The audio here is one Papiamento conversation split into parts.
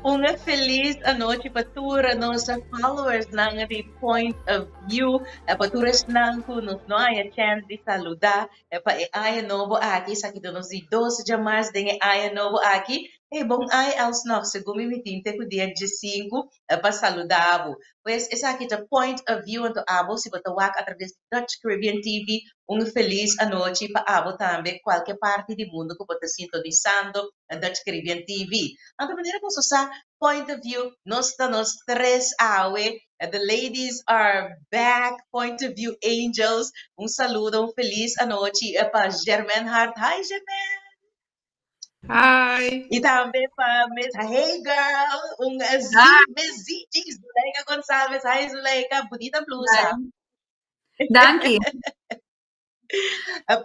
Un felis anochi pa tur nos followers nan di Point of View, pa tur esnan ku nos no haya chèns di saludá pa e aña nobo aki. Esaki ta nos di dos djamars den e aña nobo aki. Hey, bon aña alsnog, segun mi mi tin te ku dia diesinku pa saludá bo. Pues esaki ta Point of View, anto abo si bo ta wak atraves di Dutch Caribbean TV, un felis anochi pa abo tambe kualke parti di mundu ku bo ta sintonisando Dutch Caribbean TV. Anto manera ku boso sa, Point of View, nos ta nos tres awe, the ladies are back, Point of View Angels. Un saludo, un felis anochi pa Germaine Hart. Hi Germaine! Hi! I tambe pa Miss Hey Girl, un Z, Miss ZG, Zuleika Gonzalez. Hi Zuleika, bunita blusa. Danki.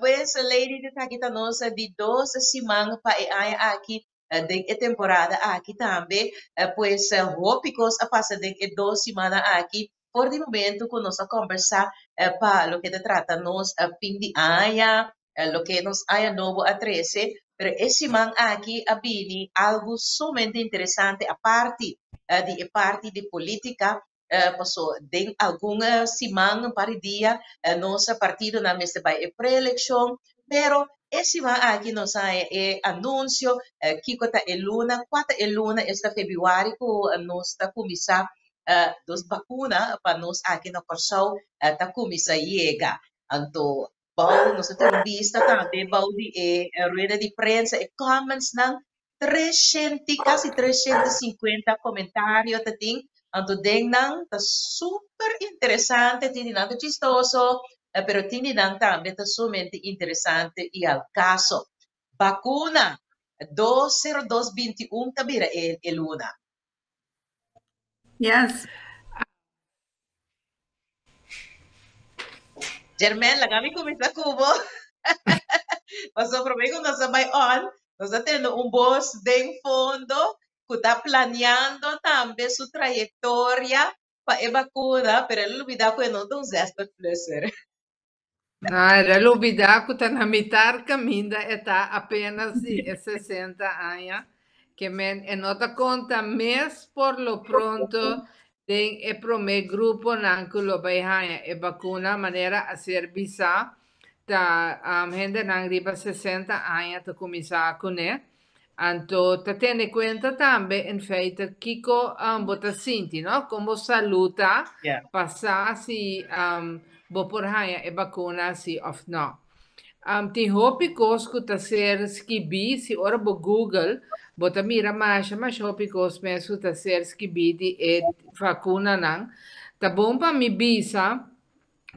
Pues, ladies, esaki ta nos di dos siman pa e aña aki, den e temporada aki tambe. Pues, hopi kos a pasa den e dos simannan aki, for di momento ku nos a kombersá pa loke ta trata nos fin di aña, loke nos aña nobo a trese, pero e siman aki a bini algu sumamente interesante aparti di e parti di politica, paso den algun siman, un par di dia, nos partidonan mester bai e pre-eleccion, pero e siman aki nos a haña e anuncio kiko ta e luna, kua ta e luna, esta februari ku nos ta kuminsá dos bakuna pa nos aki na Kòrsou ta kuminsá yega. Anto Bou, nos a tin un bista tambe bou di e rueda di prensa, e commentsnan, 300, casi 350 comentario ta tin, anto den nan ta super interesante, tin di nan ta chistoso, pero tin di nan tambe ta sumamente interesante y al caso. Vacuna, 2 02 21 ta bira e luna. Yes. Germaine, laga mi kuminsá ku bo. Pasobra promé ku nos a bai on, nos a tende un bos den fondo ku ta planeando tambe su trayektoria pa e bakuna, pero el a lubidá ku e no ta un zestig plusser. Ah, el a lubidá ku ta na mitar kaminda e ta apenas di e 60 aña. Ke men e no ta konta mes por lo pronto den e promé gruponan ku lo bai haña e bakuna manera a ser bisá ta hendenan riba 60 aña ta kuminsá kuné. Anto ta tene kuenta tambe in feite kiko bo ta sinti, no? Kon bo salú ta pa sa si bo por haña e bakuna si òf no. Tin hopi kos ku ta ser skibí, si ora bo Google bo ta mira masha masha hopi kos mes ku ta ser skibí di e vakunanan. Ta bon pa mi bisa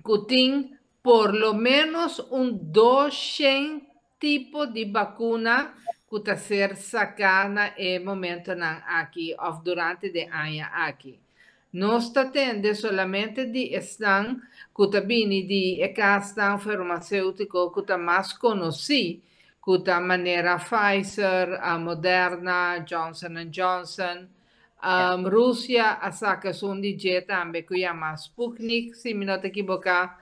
ku tin por lo ménos un 200 tipo di bakuna ku ta ser saká na e momentonan aki òf durante de aña aki. Nos ta tende solamente di esnan ku ta bini di e kasnan farmaséutiko ku ta mas konosí, ku ta manera Pfizer, Moderna, Johnson and Johnson. Rusia a saka esun di dje tambe ku yama Sputnik, si mi no ta ekiboká.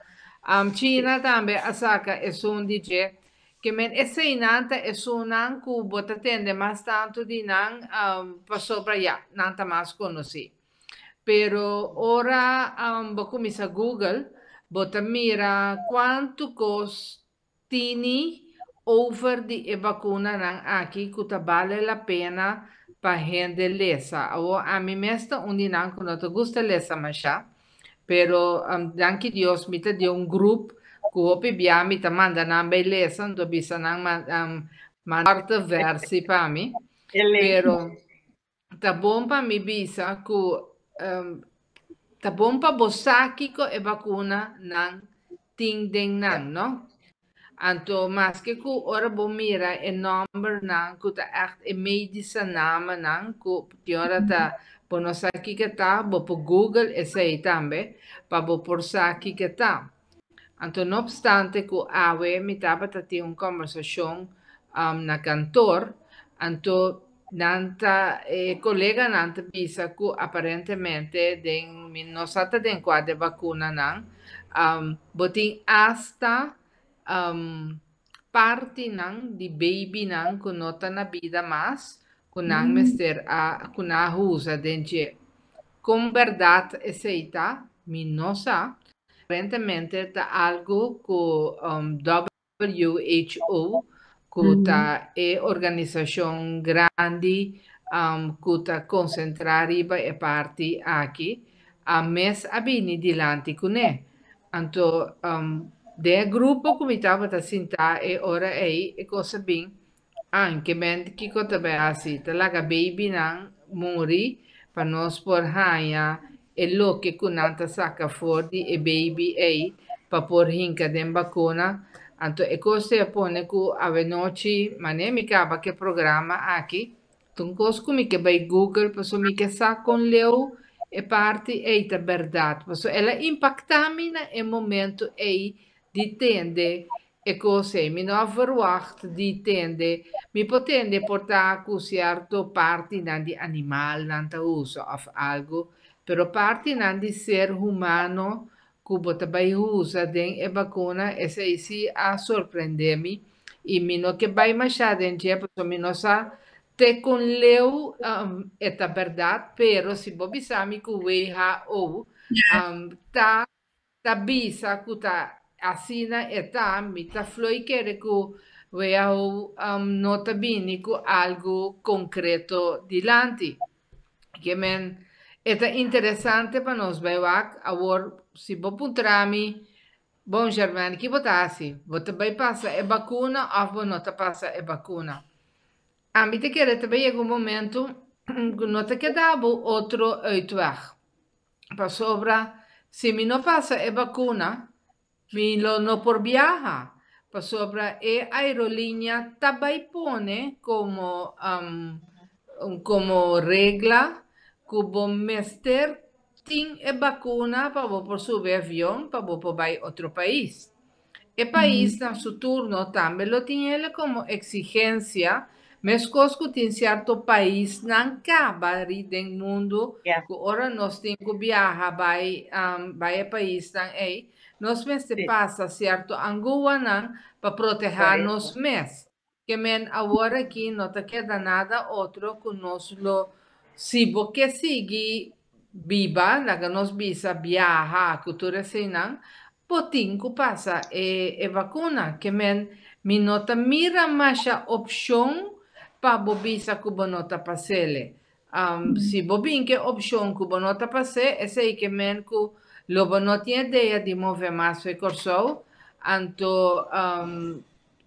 China tambe a saka esun di dje. Ke men eseinan ta esunnan ku bo ta tende mas tantu di nan pasobra ya, nan ta mas konosí. Pero ora bo kuminsá Google, bo ta mira kuantu kos tini over di e bakunanan aki ku ta bale la pena pa hende lesa. Awor ami mes ta un di nan ku no ta gusta lesa mashá, pero danki Dios mi ta den un grup ku hopi bia mi ta manda nan bai lesa, anto bisa nan manda versi pa mi. Pero ta bon pa mi bisa ku ta bon pa bo sa kiko e bakuna nan tin den nan, no? Anto maske ku ora bo mira e nòmbernan ku ta ègt e medische namennan ku tin ora ta bo no sa kiko ta, bo por Google esei tambe pa bo por sa kiko ta. Anto no obstante ku awe mi tabata tin un kòmbersashon na kantor, anto nan ta e koleganan ta bisa ku aparentemente den mi no sa ta den kua de bakunanan bo tin asta partinan di babynan ku no ta na bida mas. ku nan mester a ku nan a usa den dje. Kon bèrdat esei ta, mi no sa. Aparentemente ta algu ku WHO, ku ta e organisashon grandi ku ta konsentrá riba e parti aki, a mes a bini dilanti kuné. Anto den e grupo ku mi tabata sintá e ora ei, e kos a bin, Anke men kiko ta bai hasi? Ta laga babynan muri pa nos por haña e loke ku nan ta saka for di e baby ei pa por hinka den bakuna? Anto e kos ei a pone ku awenochi manera mi kaba ku e programa aki, ta un kos ku mi ke bai google pasobra mi ke sa kon leu e parti ei ta bèrdat. Pasobra el a impaktá mi na e momento ei di tende E kos ei mi no a verwacht di tende. Mi por tende por ta ku sierto partinan di animalnan ta usa òf algu, pero partinan di ser humano ku bo ta bai usa den e bakuna, esei sí a sorprendé mi i mi no ke bai mashá den dje pasobra mi no sa te kon leu e ta bèrdat, pero si bo bisa mi ku WHO ta ta bisa ku ta asina e ta, mi ta floi kere ku WHO no ta bini ku algu konkreto dilanti. Ke men e ta interesante pa nos bai wak. Awor si bo puntra mi, Bon Germaine, ki bo ta hasi? Bo ta bai pasa e bakuna òf bo no ta pasa e bakuna? Ami ta kere ta bai yega un momento ku no ta keda bo otro uitweg. Pasobra si mi no pasa e bakuna, mi lo no por biaha, pasobra e aerolínea ta bai pone komo komo regla ku bo mester tin e bakuna pa bo por subi avion pa bo por bai otro pais. E pais na su turno tambe lo tin el komo eksigensia, meskos ku tin sierto paisnan kaba ri den mundu ku ora nos tin ku biaha bai bai e paisnan ei, nos mester pasa sierto anguanan pa protehá nos mes. Ke men awor aki no ta keda nada otro ku nos lo, si bo ke sigui biba, laga nos bisa biaha ku tur eseinan, bo tin ku pasa e e vakuna. Ke men mi no ta mira masha opshon pa bo bisa ku bo no ta pas'ele. Si bo bin ke opshon ku bo no ta pas'é, esei ke men ku lo bo no tin idea di move mas fe Kòrsou, anto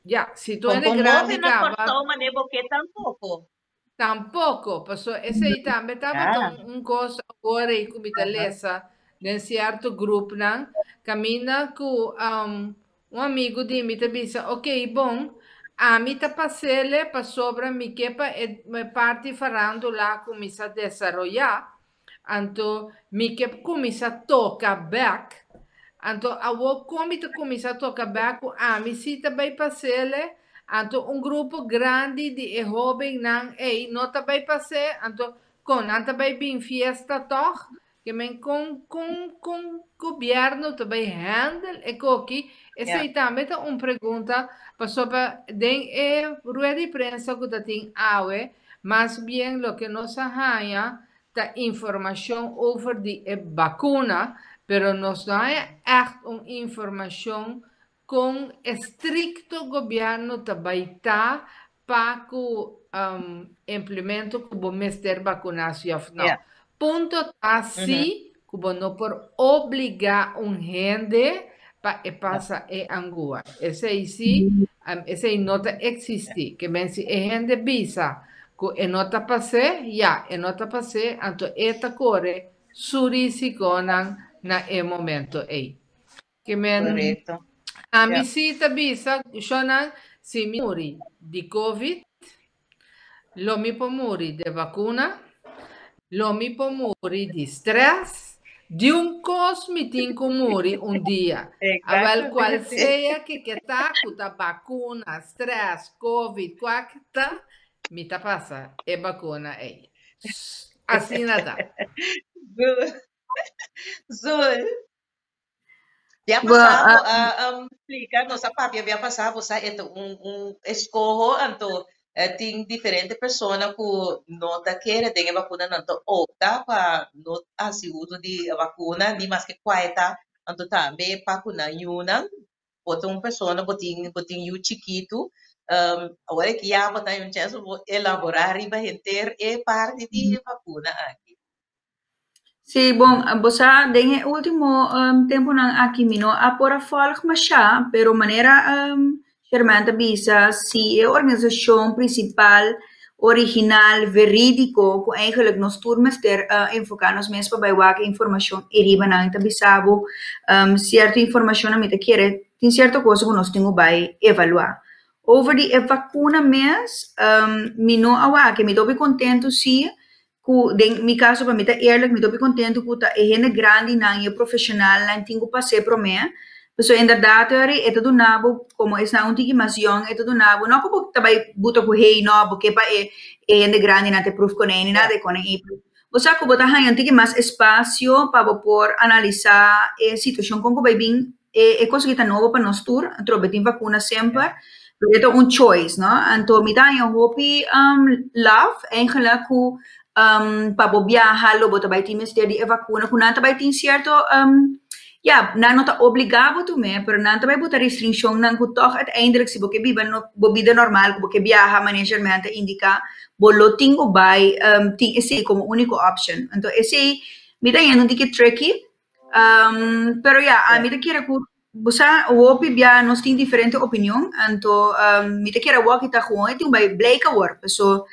Ya, si tu Con hende bo grandi move na caba. Kòrsou mane bo ke tampoko. Tampoko, paso esei tambe tabata un un kos awor ei ku mi ta lesa den sierto grupnan kaminda ku un amigu di mi ta bisa ok bon ami ta pasele pasobra mi ke pa e parti farandula kuminsá desaroyá. Anto mi ke kuminsá toka bèk. Anto awor kon mi ta kuminsá toka bèk ku ami sí ta bai pas'ele, anto un grupo grandi di e hóbennan ei no ta bai pas'é, anto kon nan ta bai bin fiesta tòg? Ke men kon kon kon gobièrnu ta bai hèndel e koki? Esei tambe ta un pregunta pasobra den e rueda di prensa ku ta tin awe Mas bien loke nos a haña ta informashon over di e bakuna, pero nos no haña ègt un informashon kon estrikto gobièrnu ta bai ta pa ku implemento ku bo mester bakuná si òf no. Punto ta si ku bo no por obligá un hende pa e pasa e angua. Esei si, esei no ta eksistí. Ke men si e hende bisa ku e no ta pas'é, ya, e no ta pas'é, anto e ta kore su risikonan na e momento ei. Ke men, ami si ta bisa, shonnan, si mi muri di covid, Lo mi por muri de bakuna, lo mi por muri di stress, di un kos mi tin ku muri un dia. Awel kual sea ke ke ta, ku ta bakuna, stress, covid, kua ke ta, mi ta pasa e bakuna ei. Asina ta. Zul. Bia Bo, pasá bo ah, a um, splika, nos a papia bia pasá bo sa e ta un, un eskoho, anto Tin diferente persona ku no ta kere den e bakuna, nan ta opta pa no hasi uso di e bakuna, ni maske kua e ta. Anto tambe pa ku nan yunan, bo ta un persona, bo tin bo tin yu chikitu, awor aki ya bo ta haña un chèns pa bo elaborá riba henter e parti di e bakuna aki. Sí, bon, bo sa den e último tempunan aki mi no a por a vòlg mashá, pero manera Sherman ta bisa, si e organisashon prinsipal, original, verídiko, ku eigenlijk nos tur mester enfoká nos mes pa bai wak e informashon ei riba nan ta bisa bo sierto informashonnan mi ta kere tin sierto kos ku nos tin ku bai evaluá. Over di e vakuna mes, mi no a wak, mi ta hopi kontentu sí ku den mi kaso pa mi ta eerlijk mi ta hopi kontentu ku ta e hende grandinan i e profeshonalnan tin ku pas'é promé, pasobra inderdat ori e ta duna bo komo esnan un tiki mas yòn e ta duna bo no ku bo ta bai buta ku hey no bo ke pa e e hende grandinan ta pruf kuné ni nada e kone ei pero bo sa ku bo ta haña un tiki mas espasio pa bo por analisá e situashon kon ku bai bin e e kos aki ta nobo pa nos tur atrobe tin vakuna semper pero e ta un choice no anto mi ta haña hopi love eigenlijk ku pa bo biaha lo bo ta bai tin mester di e vakuna ku nan ta bai tin sierto ya nan no ta obliga bo tum'é pero nan ta bai buta restrinshonnan ku tòg uiteindelijk si bo ke biba bo bida normal ku bo ke biaha manera Germain ta indiká bo lo tin ku bai tin esei komo úniko option anto esei mi ta haña un tiki tricky. Pero ya, ami ta kere ku bo sa hopi bia nos tin diferente opinion, anto mi ta kere awor ki ta gewoon e tin bai blijk awor. Paso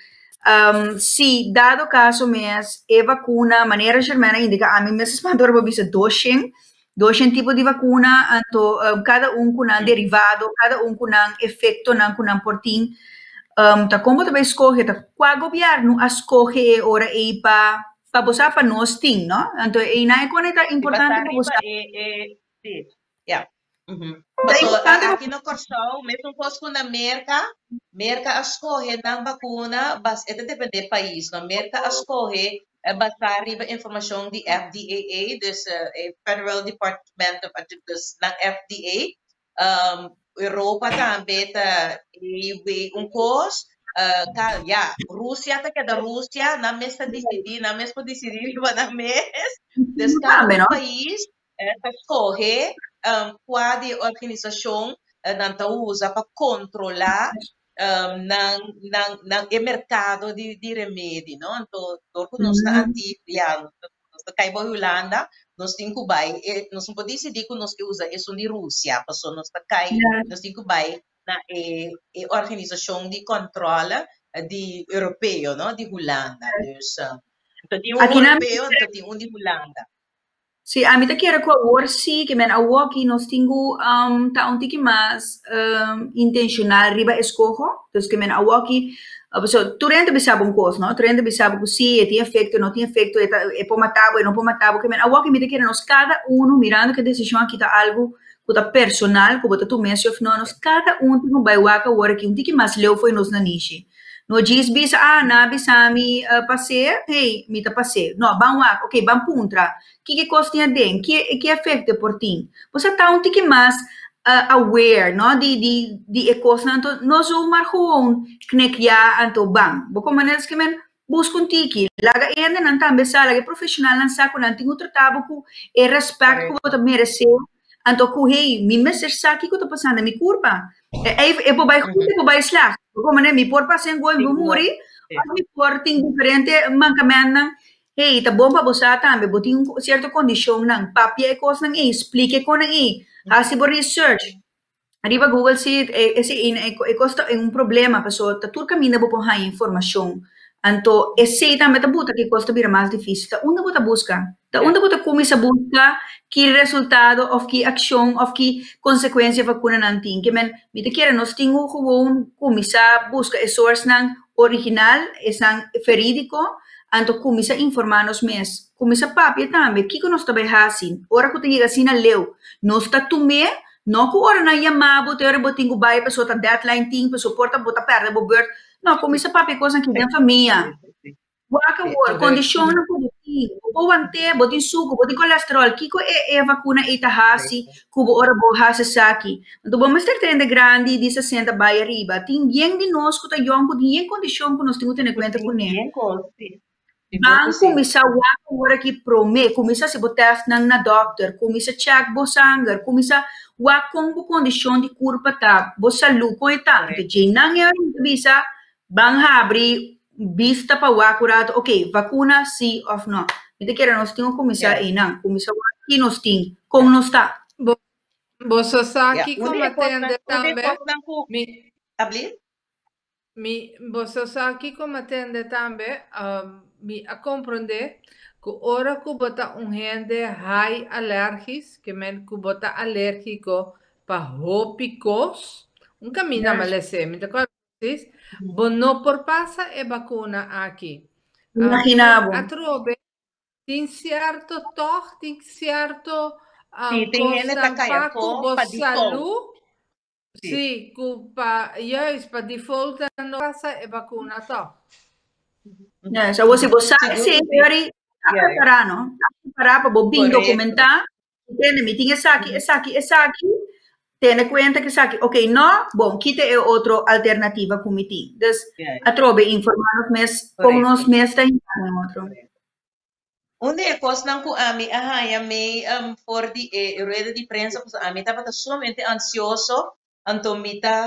si dado kaso mes e vakuna manera Germain a indica ami mes a spanta ora bo bisa doshen, doshen tipo di vakuna anto kada un ku nan derivado, kada un ku nan efektonan ku nan por tin, ta kon bo ta bai skohe ta kua gobièrnu a skohe e ora ei pa Pa bo sa pa nos tin, no? Anto einan e kone ta importante pa bo sa. E, e, sí, ja. Paso aki na Kòrsou, mesun kos ku na Merka, Merka a skohe nan bakuna, bas, e ta depende pais, no? Merka a skohe basá riba informashon di FDAA, dus e Federal Department of, dus nan FDA, Europa tambe ta e un kos, ya, Rusia ta keda Rusia, nan mes ta disidí, nan mes por disidí riba nan mes. Dus kada un pais ta skohe kua di e organisashon nan ta usa pa kontrolá nan nan nan e merkado di di remedi, no. Anto dor ku nos ta anti, ya, nos ta kai bou Hulanda, nos tin ku bai e nos no por disidí ku nos ke usa esun di Rusia, pasobra nos ta kai, nos tin ku bai na e e organisashon di kòntròle di europeo, no, di Hulanda. Dus, anto tin un europeo, anto tin un di Hulanda. Sí, ami ta kere ku awor sí, ke men awoki nos tin ku ta un tiki mas intenshonal riba e skoho. Dus ke men awoki, pasobra tur hende ta bisa bo un kos, no? Tur hende ta bisa bo ku sí, e tin efekto, e no tin efekto, e ta e por mata bo, e no por mata bo. Ke men awoki mi ta kere nos kada unu, mirando ku e desishon aki ta algu ku ta personal, ku bo ta tuma esei òf no, nos kada un tin ku bai wak awor aki un tiki mas leu for nos nanishi. No djis bisa, ah, nan a bisa mi pas'é, hey, mi ta pas'é. No, ban wak, ok, ban puntra, kiko e kos tin aden, ki ki efekto e por tin? Bo sa ta un tiki mas aware, no, di di di e kosnan, anto no zomaar gewoon knek ya anto ban. Bo komo manera skimen, buska un tiki, laga e hendenan tambe sa, laga e profeshonalnan sa ku nan tin ku trata bo ku e rèspèt ku bo ta meresé. Anto ku hey, mi mester sa kiko ta pasando na mi kurpa. E ei e por bai goed, e por bai slecht. Bo manera mi por pasa en gooi, mi por muri, of mi por tin diferente mankamentnan. Hey, ta bon pa bo sa tambe, bo tin un sierto kondishonnan. Papia e kosnan ei, splika e konan ei, hasi bo research. Riba Google si esei e kos ta un problema pasobra ta tur kaminda bo por haña informashon. Anto esei tambe ta buta ku e kos ta bira mas difísil. Ta unda bo ta buska? Ta unda bo ta kuminsá buska ki resultado òf ki akshon òf ki konsekuensia vakunanan tin? Ke men mi ta kere nos tin ku gewoon kuminsá buska e sourcenan original, esnan verídiko, anto kuminsá informá nos mes. Kuminsá papia tambe kiko nos ta bai hasi ora ku ta yega asina leu. Nos ta tum'é No ku ora nan yama bo te ora bo tin ku bai pasobra ta deadline tin pasobra por ta bo ta pèrdè bo beurt. No, kuminsá papia kosnan aki den famia. Wak awor, kondishonnan ku bo tin. tin? Bo por want'é, bo tin suku, bo tin kolesteròl, kiko e e vakuna ei ta hasi ku bo ora bo hasi esaki? Anto bo mester ta hende grandi di 60 bai ariba. Tin yen di nos ku ta yòn ku tin yen kondishon ku nos tin ku tene kuenta kuné. Ban kuminsá wak awor aki promé, kuminsá hasi bo tèstnan na dòkter, kuminsá chèk bo sanger, kuminsá wak kon bo kondishon di kurpa ta, bo salú kon e ta. Anto djeinan e ora mi ta bisa ban habri bista pa wak un ratu, ok, vakuna si òf nò. Mi ta kere nos tin ku kuminsá einan, kuminsá wak ki nos tin, kon nos ta. Boso sa kiko mi a tende tambe? Mi. Mi, boso sa kiko mi a tende tambe? Mi a komprondé ku ora ku bo ta un hende high alergis, ke men ku bo ta alérgiko pa hopi kos, un kaminda malesé, mi ta kòrda presis, bo no por pasa e bakuna aki. Imaginá bo. Atrobe tin sierto tòg, tin sierto Sí, tin hende ta kosnan kai pa ku afó bo pa default. salú. Sí, ku pa juist pa default no pasa e bakuna tòg. Ja, so si bo sa esei, Yori, ta prepará, no? Ta prepará pa bo bin dokumentá. Tende, mi tin esaki, esaki, esaki. Tene kuenta ku esaki, ok, no, bon, kita e otro alternativa ku mi tin. Dus, atrobe informá nos mes kon nos mes ta hinká den otro. Un di e kosnan ku ami a haña mei for di e rueda di prensa pasobra ami tabata sumamente ansioso, anto mi ta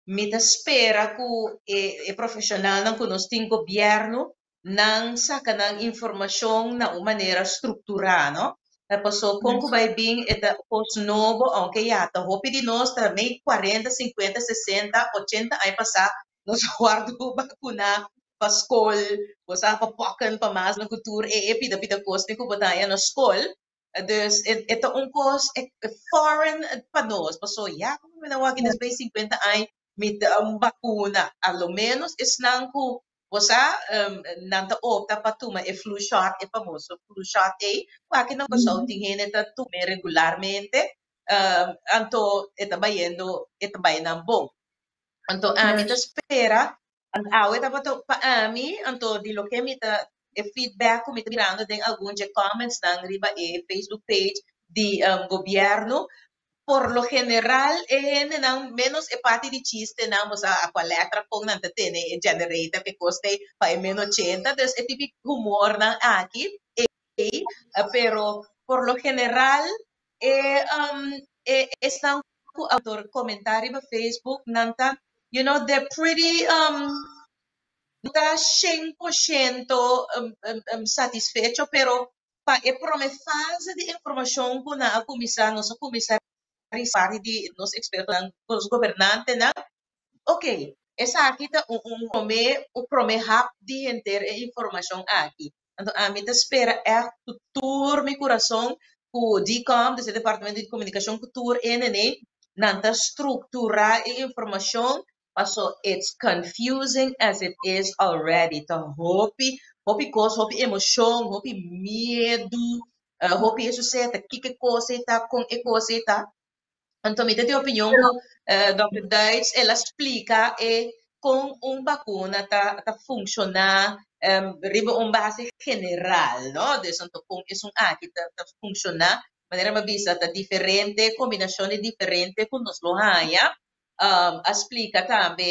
mi ta spera ku e e profeshonalnan ku nos tin gobièrnu nan saka nan informashon na un manera strukturá no. Paso kon ku bai bin e ta kos nobo ounke ya ta hopi di nos ta mei 40, 50, 60, 80 aña pasá nos a wòrdu bakuná pa skol, bo sa pa pokken pa mas na ku tur e e pida pida kosnan ku bo ta haña na skol. Dus e e ta un kos e foreign pa nos, paso ya ku mi ta wak despues di 50 aña mi ta un bakuna, a lo menos esnan ku bo sa nan ta opta pa tuma e flu shot, e famoso flu shot ei, ku aki na Kòrsou tin hende ta tum'é regularmente, anto e ta bayendo e ta bai nan bon. Anto ami ta spera Awe tabata pa ami, anto di loke mi ta e feedback ku mi ta mirando den algun dje commentsnan riba e Facebook page di gobierno, por lo general e hendenan menos e parti di chistenan, bo sa a kua letra kon nan ta tene e generator ke kos ei pa e menos 80, dus e tipi humornan aki ei, pero por lo general e e esnan ku a comenta riba Facebook nan ta you know they're pretty no ta 100% satisfecho pero pa e prome fase di informacion ku nan a cuminsa nos a cuminsa ricibi parti di nos expertonan nos gobernantenan ok esaki ta un un prome un prome hap di henter e informacion aki Anto ami ta spera ègt ku tur mi kurason ku DCOM, dus e Departamento di Komunikashon ku tur hende nan ta strukturá e informashon paso it's confusing as it is already. Ta hopi, hopi kos, hopi emoshon, hopi miedu, hopi e susede, kiko e kos ei ta, kon e kos ei ta. Anto mi ta di opinion ku Dòkter Duits el a splika e kon un bakuna ta ta funshoná riba un base general, no? Dus anto kon esun aki ta ta funshoná, manera mi a bisa ta diferente kombinashon di diferente ku nos lo haña. A splika tambe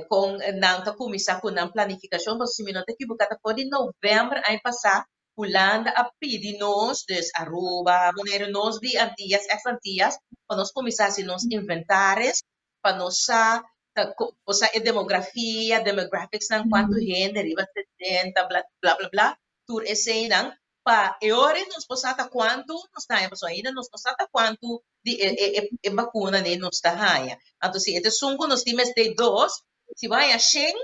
kon nan ta kuminsá ku nan planifikashon, pasobra si mi no ta ekiboká ta for di novèmber aña pasá Hulanda a pidi nos, dus Aruba, Boneiru, nos di Antillas, ex Antillas, pa nos kuminsá hasi nos inventaris, pa nos sa ta bo sa e demografia, demographicsnan, kuantu hende riba 60, bla bla bla, tur eseinan, pa e ora ei nos por sa ta kuantu nos ta haña, pasobra ainda nos no sa ta kuantu di e e e bakunanan ei nos ta haña. Anto si e ta esun ku nos tin mester dos, si bo haña shen,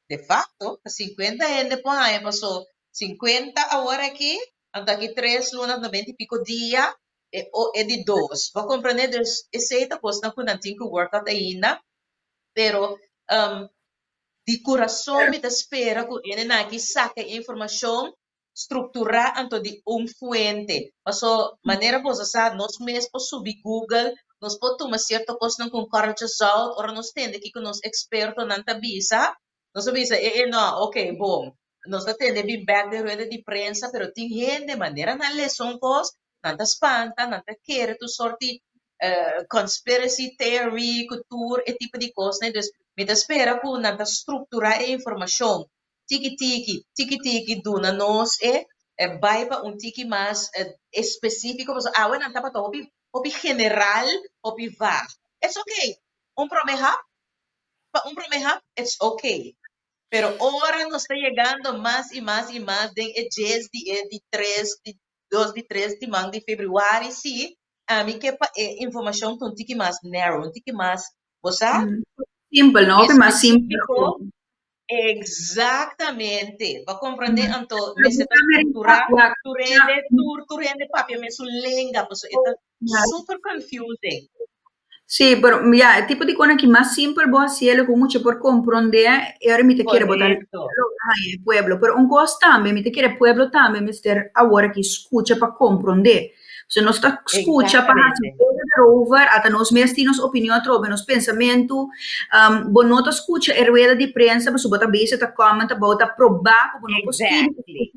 De facto, ta 50 hende por haña paso 50 awor aki, anto aki tres luna, 90 y pico dia, e, o, e di dos. Bo a comprende? Dus esey ta cosnan cu nan tin cu work out ainda, pero um, di curason mi ta spera cu hendenan aki saca e informacion strukturá anto di un fuente. Paso manera boso sa nos mes por subi Google, nos por tuma sierto kosnan ku un korreltje zout, ora nos tende kiko nos ekspertonan ta bisa, nos ta bisa e e no, ok, bon. Nos ta tende bin bèk den rueda di prensa, pero tin hende manera nan lesa un kos, nan ta spanta, nan ta kere tur sort di conspiracy theory ku tur e tipo di kosnan. Dus mi ta spera ku nan ta strukturá e informashon tiki tiki, tiki tiki duna nos e bai pa un tiki mas espesífiko, pasobra awe nan tabata hopi hopi general, hopi vaag. It's okay, un promé hap, pa un promé hap, it's okay. Pero ora nos ta yegando mas y mas y mas den e djes di e di tres, di dos, di tres diman di februari, si, ami ke pa e informacion ta un tiki mas narrow, un tiki mas, bo sa? Simpel, no? Hopi mas simpel. Específico. Exactamente. Bo a comprende? Anto mester ta structura tur hende, tur, tur hende papia mesun lenga, pasobra e ta super confusing. Sí, pero ya, e tipo di kosnan ki mas simpel bo hasiel ku mucha por komprondé, e ora mi ta kere bo ta logra haña e pueblo. Pero un kos tambe, mi ta kere e pueblo tambe mester awor aki skucha pa komprondé. So nos ta skucha pa hasi erover, ata nos mes tin nos opinion atrobe, nos pensamentu. Bo no ta skucha e rueda di prensa pasobra bo ta bisa, ta comment about, ta probá ku bo no por skibi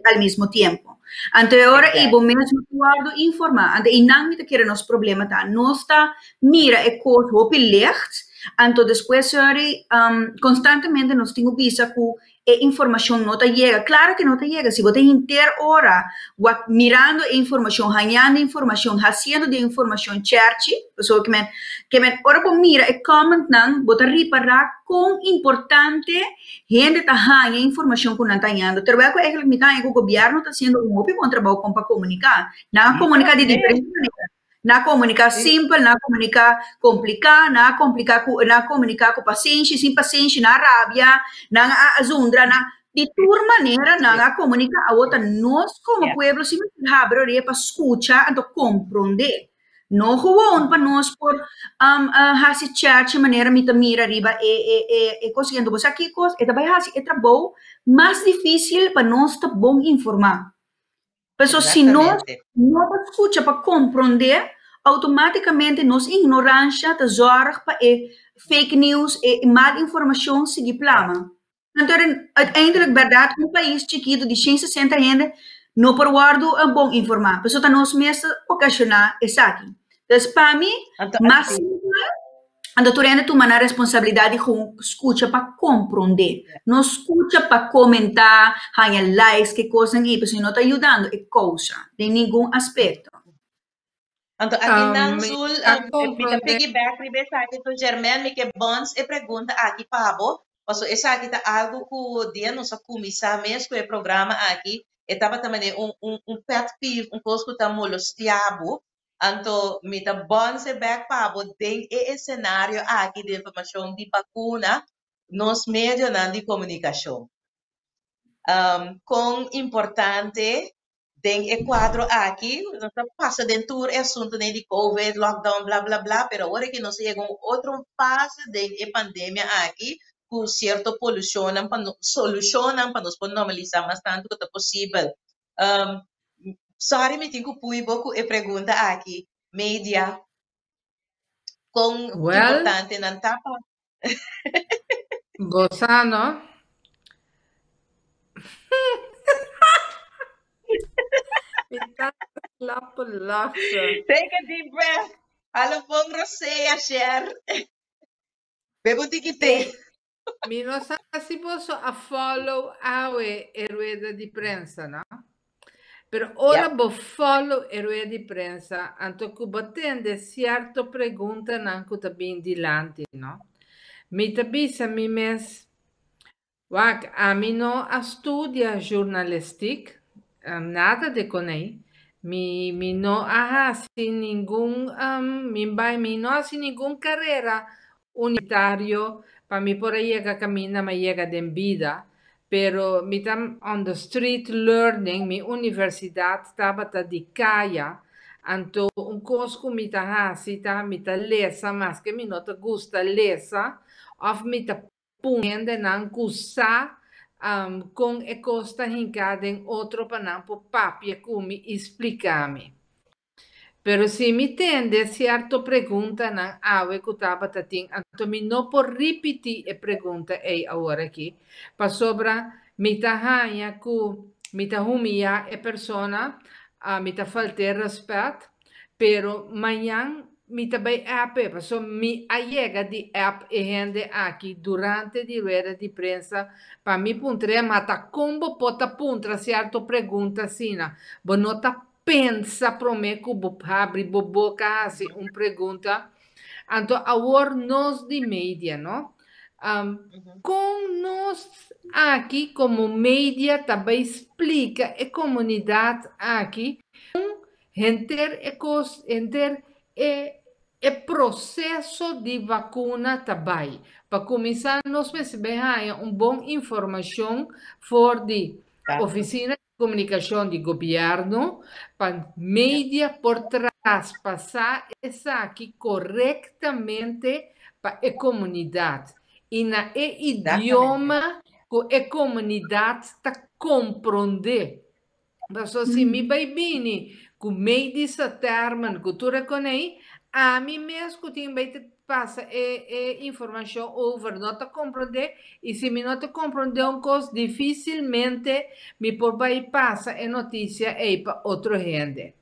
al mismo tiempo. Anto e ora ei bo mes no ta wòrdu informá. Anto einan mi ta kere nos problema ta. Nos ta mira e kos hopi licht, anto despues sorry, konstantemente nos tin ku bisa ku e informashon no ta yega. Klaro ke no ta yega. Si bo ta henter ora wak mirando e informashon, hañando informashon, hasiendo di e informashon chèrchi, pasobra ke men ke men ora bo mira e commentnan bo ta ripará kon importante Hende ta haña informashon ku nan ta hañando, terwel ku eigenlijk mi ta haña ku gobièrnu ta hasiendo un hopi bon trabou kon pa komuniká. Nan a komuniká di diferente manera. Nan a komuniká simpel, nan a komuniká kompliká, nan a kompliká ku nan a komuniká ku pasenshi, sin pasenshi, nan a rabia, nan a zundra, nan di tur manera nan a komuniká. Awor ta nos komo pueblo si mester habri orea pa skucha anto komprondé. No gewoon pa nos por hasi church manera mi ta mira riba e e e e kos i. Bo sa kiko? E ta bai hasi e trabou mas difísil pa nos ta bon informá. Pasobra si nos no ta skucha pa komprondé, outomátikamente nos ignoransha ta zòrg pa e fake news, e mal informashon sigui plama. Anto uiteindelijk bèrdat un pais chikitu di 160 hende no por wòrdu bon informá. Pasobra ta nos mes ta okashoná esaki. Dus pa mi mas simpel, anto tur hende tuma nan responsabilidat di gewoon skucha pa komprondé. No skucha pa komentá, haña likes, ke kosnan ei, pasobra no ta yudando e kousa den ningun aspekto. Anto aki nan Zul, mi ta piggyback riba esaki to Germain, mi ke bons e pregunta aki pa bo, paso esaki ta algo ku dia nos a kuminsá mes ku e programa aki, e tabata manera un un un pet peeve, un kos ku ta molestiá bo, anto mi ta bons e bek pa bo den e esenario aki di informashon di bakuna, nos medionan di komunikashon. Kon importante Den e kuadro aki nos a pasa den tur e asuntunan di covid, lockdown, bla bla bla, pero awor aki nos a yega un otro fase den e pandemia aki ku sierto polushonnan pa no solushonnan pa nos por normalisá mas tantu ku ta posibel. Sorry mi tin ku pui bo ku e pregunta aki, media kon Well, importante nan ta pa bo sa no? Mi ta slappe lachen. Take a deep breath. Hala bon rosea, Sher. Bebe un tiki té. Ey, mi no sa si boso a follow awe e rueda di prensa, no? Pero ora bo follow e rueda di prensa, anto ku bo tende sierto preguntanan ku ta bin dilanti, no? Mi ta bisa mi mes, Wak, ami no a studia journalistiek, nada de konei. Mi mi no a hasi ningun, mi bai mi no hasi ningun karera universitario pa mi por a yega kaminda mi a yega den bida, pero mi ta on the street learning, mi universidat tabata di kaya, anto un kos ku mi ta hasi ta mi ta lesa maske mi no ta gusta lesa òf mi ta pun hendenan ku sa kon e kos ta hinká den otro pa nan por papia ku mi i splika mi. Pero si mi tende sierto preguntanan awe ku tabata tin, anto mi no por ripití e pregunta ei awor aki, pasobra Mi ta haña ku mi ta humiyá e persona, mi ta falt'é rèspèt, pero mañan mi ta bai app e, pasobra mi a yega di app e hende aki durante di rueda di prensa pa mi puntr'é, ma ta kon bo por ta puntra sierto pregunta asina? Bo no ta pensa promé ku bo habri bo boka hasi un pregunta? Anto awor nos di media, no? Kon nos aki komo media ta bai splika e komunidat aki kon henter e kos, henter e e proseso di vakuna ta bai? Pa kuminsá nos mester bai haña un bon informashon for di ofisina Komunikashon di gobièrnu pa media por traspasá esaki korektamente pa e komunidat i na e idioma ku e komunidat ta komprondé. Pasobra si mi bai bini ku medische termen ku tur e konei, ami mes ku tin bai ta pasa e e informashon over no ta komprondé i si mi no ta komprondé un kos difisilmente mi por bai pasa e notisia ei pa otro hende.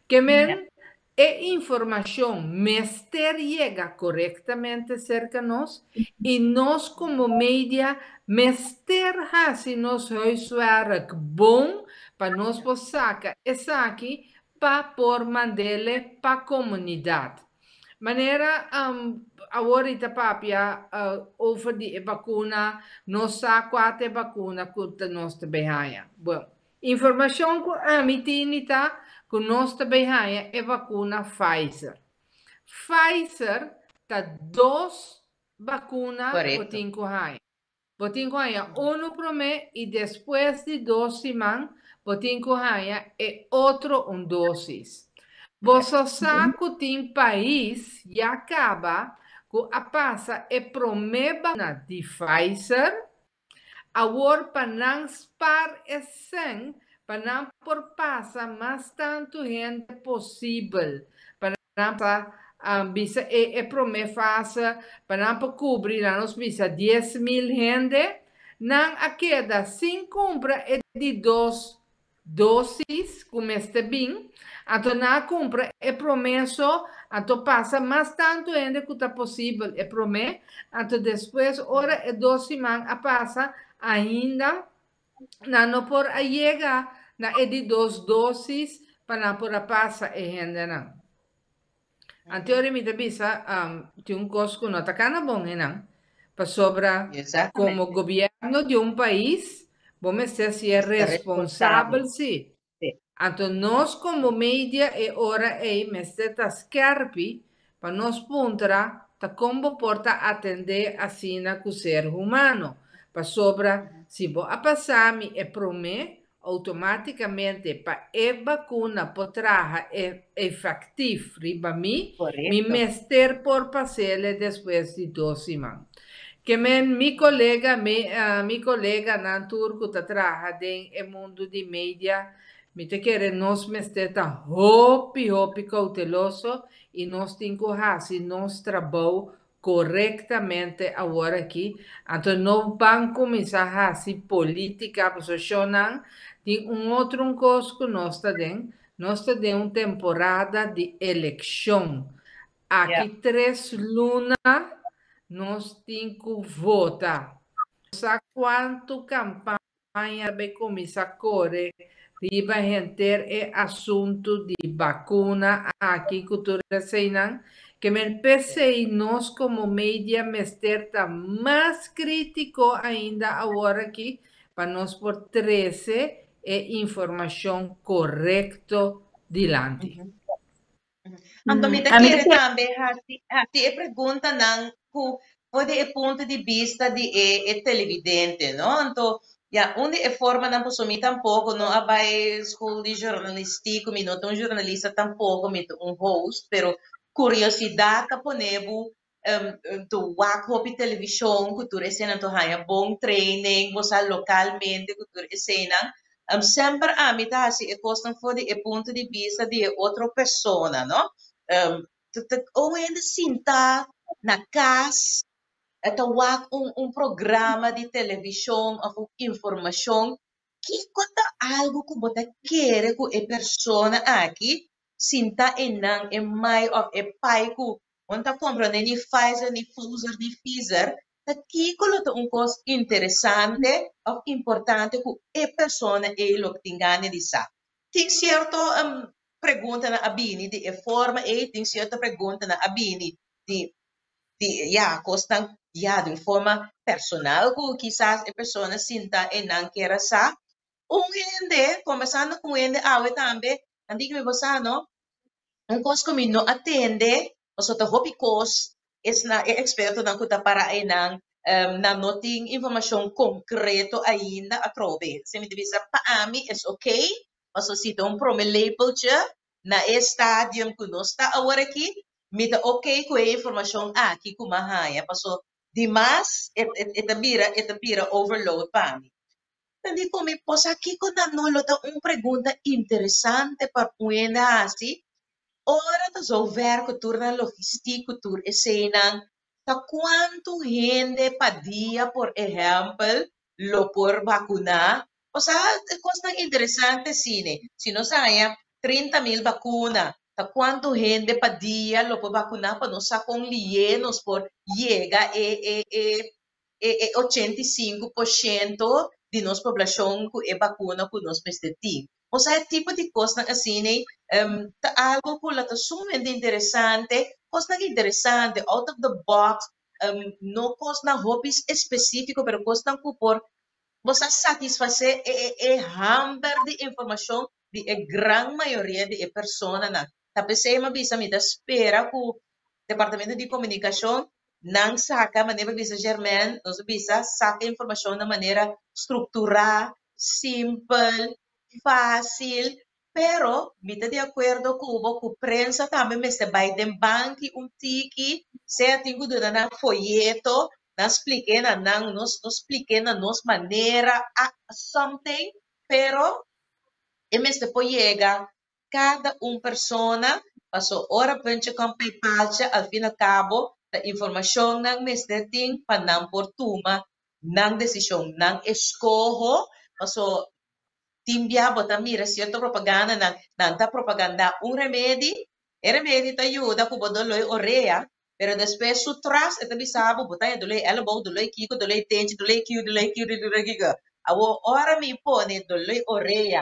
Ke men e informashon mester yega korektamente serka nos i nos komo media mester hasi nos huiswerk bon pa nos por saka esaki pa por mand'ele pa komunidat. Manera awor i ta papia over di e bakuna, nos sa kua ta e bakuna ku ta nos ta bay haña. Bueno, informashon ku ami tini ta ku nos ta bay haña e bakuna Pfizer. Pfizer ta dos bakuna bo tin ku haña. Bo tin ku haña unu promé i despues di dos siman bo tin ku haña e otro un dósis. Boso sa ku tin pais ya kaba ku a pasa e promé bakuna di Pfizer, awor pa nan spar e sèn pa nan por pasa mas tantu hende posibel pa Nan ta bisa e e prome fase pa nan por cubri nan nos bisa 10,000 hende, nan a keda sin cumpra e di dos dosis cu mester bin, anto nan a cumpra e prome so, anto pasa mas tanto hende cu ta posibel e prome, anto despues ora e dos siman a pasa ainda nan no por a yega na e di dos dosis pa nan por a pasa e hendenan. Anteori mi ta bisa tin un kos ku no ta kana bon einan, pasobra komo gobièrnu di un pais bo mester sier responsabel si. Anto nos komo media e ora ei mester ta skèrpi pa nos puntra ta kon bo por ta atendé asina ku ser humano, pasobra si bo a pasa mi e promé, outomátikamente pa e bakuna por traha e efektif riba mi, mi mester por pas'ele despues di dos siman. Ke men mi kolega, mi mi koleganan tur ku ta traha den e mundu di media, mi ta kere nos mester ta hopi hopi kouteloso i nos tin ku hasi nos trabou korektamente awor aki. Anto no ban kuminsá hasi polítika pasobra shownan tin un otro un kos ku nos ta den, nos ta den un temporada di elekshon. Aki tres luna nos tin ku vota. Sa kuantu kampaña ta bai kuminsá kore riba henter e asuntu di bakuna aki ku tur eseinan? Ke men p'esei nos komo media mester ta mas krítiko ainda awor aki pa nos por trese e informashon korekto dilanti. Anto mi ta kere tambe hasi hasi e preguntanan ku for di e punto di bista di e e televidente, no? Anto ya un di e formanan pasobra mi tampoko no a bai school di journalistiek, mi no ta un journalista tampoko, mi ta un host, pero kuriosidat ta pone bo tu wak hopi televishon ku tur eseinan tu haña bon training bo sa lokalmente ku tur eseinan semper ami ta hasi e kosnan for di e punto di bista di e otro persona no un hende sinta na kas. ta wak un programa di televishon òf un informashon, kiko ta algu ku bo ta kere ku e persona aki sinta einan e mai òf e pai ku bo no ta komprondé ni Pfizer ni Pfizer ni Pfizer, ta kiko lo ta un kos interesante òf importante ku e persona ei lo tin gana di sa? Tin sierto preguntanan a bini di e forma ei, tin sierto preguntanan a bini di di ya kosnan ya di un forma personal ku kisas e persona sinta einan kier a sa. Un hende, kombersando ku un hende awe tambe, nan di ku mi bo sa no, un kos ku mi no a tende, pasobra ta hopi kos esnan e ekspertonan ku ta para einan nan no tin informashon konkreto ainda atrobe. Si mi ta bisa pa ami es okay, pasobra si ta un prome lepeltje na e stadium ku nos ta awor aki, mi ta okay ku e informashon aki ku mi a haña, pasobra dimas e ta bira e ta bira overload pa mi. Ta di ku mi por sa kiko nan no lo ta un pregunta interesante pa un hende hasi ora ta zover ku tur nan logistik ku tur eseinan, ta kuantu hende pa dia por ehèmpel lo por bakuná? Osea, e kosnan interesante asina. Si nos haña 30.000 bakuna, ta kuantu hende pa dia lo por bakuná pa nos sa kon lié nos por yega e e e e e 85% di nos poblashon ku e bakuna ku nos mester tin. Osea, e tipo di kosnan asina ta algu ku lo ta sumamente interesante, kosnan interesante, out of the box, no kosnan hopi espesífiko, pero kosnan ku por bo sa satisfasé e e e hamber di informashon di e gran mayoria di e personanan. Ta p'esei mi a bisa mi ta spera ku Departamento di Komunikashon nan saka, manera bo bisa Germaine, nos a bisa saka informashon na manera strukturá, simpel, fásil, pero mi ta di akuerdo ku bo ku prensa tambe mester bai den banki un tiki, sea tin ku duna nan foyeto, nan splik'é na nan, nos nos splik'é na nos manera, a something, pero e mester por yega kada un persona, paso ora puntje kon p'e palcha al fin al kabo ta informashonnan mester tin pa nan por tuma nan desishon, nan eskoho, paso tin bia bo ta mira sierto propagandanan, nan ta propagandá un remedi, e remedi ta yuda ku bo doló e orea, pero despues su tras e ta bisa bo, bo ta haña doló e èlbou, doló e kiko, doló e tenchi, doló e kiu, doló e kiu, doló e kiko. Awor ora mi pone doló e orea,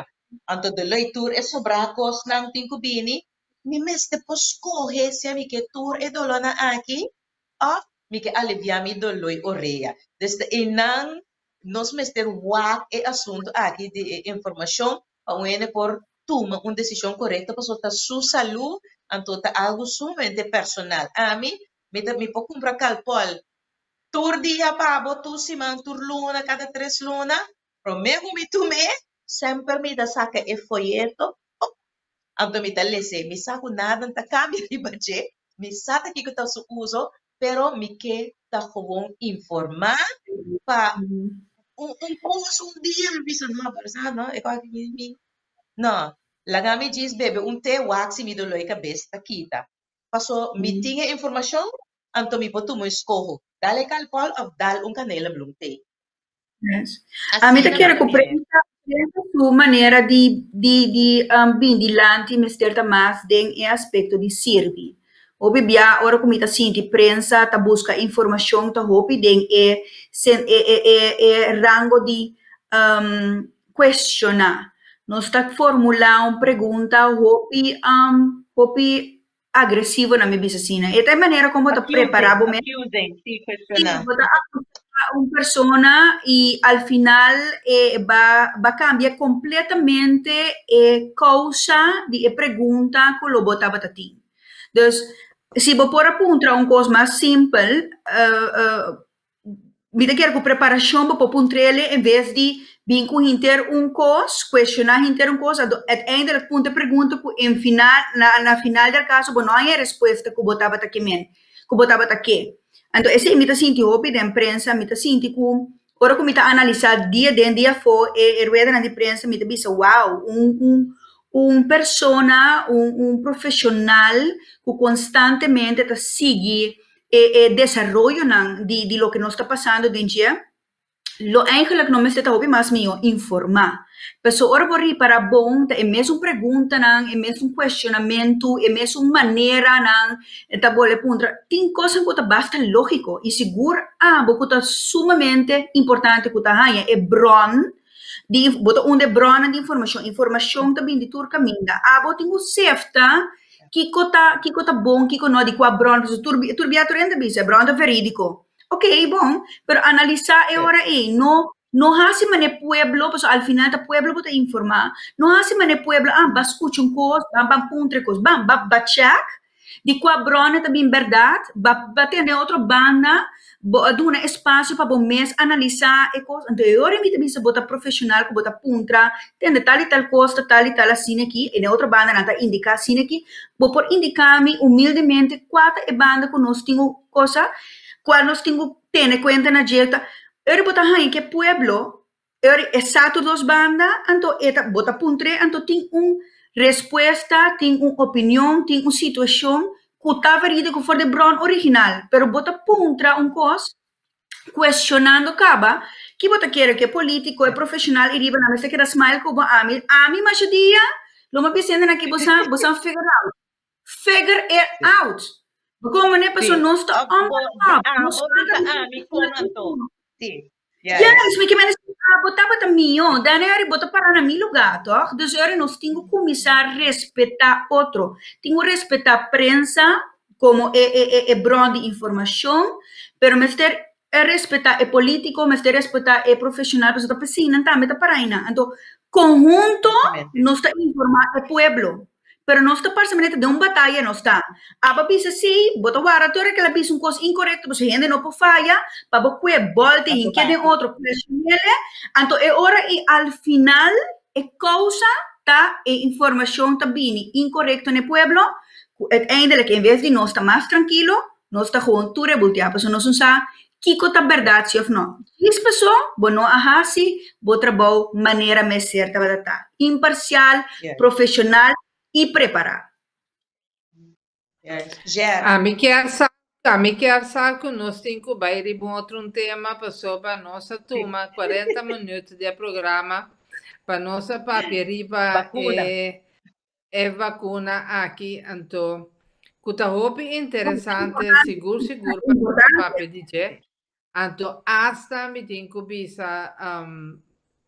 anto doló e tur e sobrá kosnan tin ku bini, mi mester por skohe si ami ke tur e dolónan aki òf mi ke aliviá mi doló e orea. Desde einan nos mester wak e asuntu aki di e informashon pa un hende por tuma un desishon korekto pasobra ta su salú anto ta algu sumamente personal. Ami mi ta mi por kumpra Calpol tur dia pa bo, tur siman, tur luna, kada tres luna, promé ku mi tum'é semper mi ta saka e foyeto op anto mi ta les'é. Mi sa ku nada no ta kambia riba dje, mi sa ta kiko ta su uso, pero mi ke ta gewoon informá pa un un kos un dia mi bisa no pero sa no e kos aki mi mi no laga mi djis bebe un te wak si mi doló e kabes ta kita paso mi tin e informashon anto mi por tuma un eskoho dal e kalpòl òf dal un kanela blum te. Yes. Ami ta Asina kere ku mi ta mira. prensa prensa su manera di di di um, bin dilanti mester ta mas den e aspekto di sirbi. Hopi bia ora ku mi ta sinti prensa ta buska informashon ta hopi den e sen e e e e rango di um, kuestioná. Nos ta formulá un pregunta hopi um, hopi agresivo na mi bisa asina. E ta e manera kon bo ta prepará Accusing, bo mes. accusing, sí, Sí, cuestioná. bo ta akusá un persona i al final e ba ba kambia kompletamente e kousa di e pregunta ku lo bo tabata tin. Dus, si bo por a puntra un kos mas simpel, Mi ta kere ku preparashon bo por puntr'el en bes di bin ku hinter un kos, kuestioná hinter un kos, anto uiteindelijk puntra e pregunta ku en final, na na final del kaso bo no haña e respuesta ku bo tabata ke men, ku bo tabata ke. Anto esei mi ta sinti hopi den prensa, mi ta sinti ku ora ku mi ta analisá dia den dia afó e e ruedanan di prensa mi ta bisa wow, un un un persona, un un profeshonal ku konstantemente ta sigui. e e desaroyonan di di loke nos ta pasando den dje, lo eigenlijk no mester ta hopi mas mihó informá. Pasobra ora bo ripará bon ta e mesun preguntanan, e mesun kuestionamentu, e mesun maneranan ta bole puntra. Tin kosnan ku ta basta lógiko i sigur abo ku ta sumamente importante ku ta haña e bron di bo ta un di e bronnan di informashon. Informashon ta bini di tur kaminda. Abo tin ku sefta kiko ta kiko ta bon, kiko no, di kua bron. Pasobra tur tur bia tur hende ta bisa e bron ta verídiko. Ok, bon, pero analisá e ora ei, no no hasi manera pueblo, pasobra al final ta pueblo bo ta informá, no hasi manera pueblo, ah, ba skucha un kos, ban ban puntra e kos, ban ba ba chèk di kua bròna ta bin bèrdat, ba ba tende otro banda, bo a duna espasio pa bo mes analisá e kos, anto e ora mi ta bisa bo ta profeshonal ku bo ta puntra, tende tal i tal kos ta tal i tal asina aki, i na e otro banda nan ta indiká asina aki, bo por indiká mi humildemente kua ta e banda ku nos tin ku Cosa cual nos tin cu tene cuenta na dje ta, ora bo ta haña ke pueblo, ora e sa tur dos banda, anto e ta, bo ta puntr'é, anto tin un respuesta, tin un opinion, tin un situacion cu ta veridico for di bron original, pero bo ta puntra un cos cuestionando caba, ki bo ta kere cu e politico, e profesional i riba nan mester keda smile cu bo, ami, ami masha dia lo mi bisa hende nan ki bo sa, bo sa figure out. Figure it out. Bo mane paso nos ta on top. Nos ta ami con anto. Sí. Yes, mi ke mene si abo tabata mio, dan eri bo ta para na mi lugar, toch? Dus eri nos tin ku kuminsá respetá otro. Tin ku respetá prensa komo e e e e bron di informashon, pero mester respetá e polítiko, mester respetá e profeshonal, pasobra ta p'esei nan tambe ta para einan. Anto, konhunto nos ta informá e pueblo. Pero nos ta parse manera ta den un bataya nos ta. Abo a bisa si, bo ta wara tur e kel a bisa un kos inkorekto pasobra hende no por faya, pa bo kue bòlta i hinke den otro kuestionele, anto e ora i al final e kousa ta e informashon ta bini inkorekto na e pueblo, ku uiteindelijk en bes di nos ta mas trankilo, nos ta gewoon tur rebultiá pasobra nos no sa kiko ta bèrdat si òf no. Djis pasó bo no a hasi bo trabou manera mester tabata ta, imparsial, profeshonal i prepará. Ami kier sa, ami kier sa ku nos tin ku bai riba un otro un tema pasobra nos a tuma 40 minüt di e programa pa nos a papia riba e E vakuna aki anto ku ta hopi interesante sigur sigur pa papia di dje. Anto asta mi tin ku bisa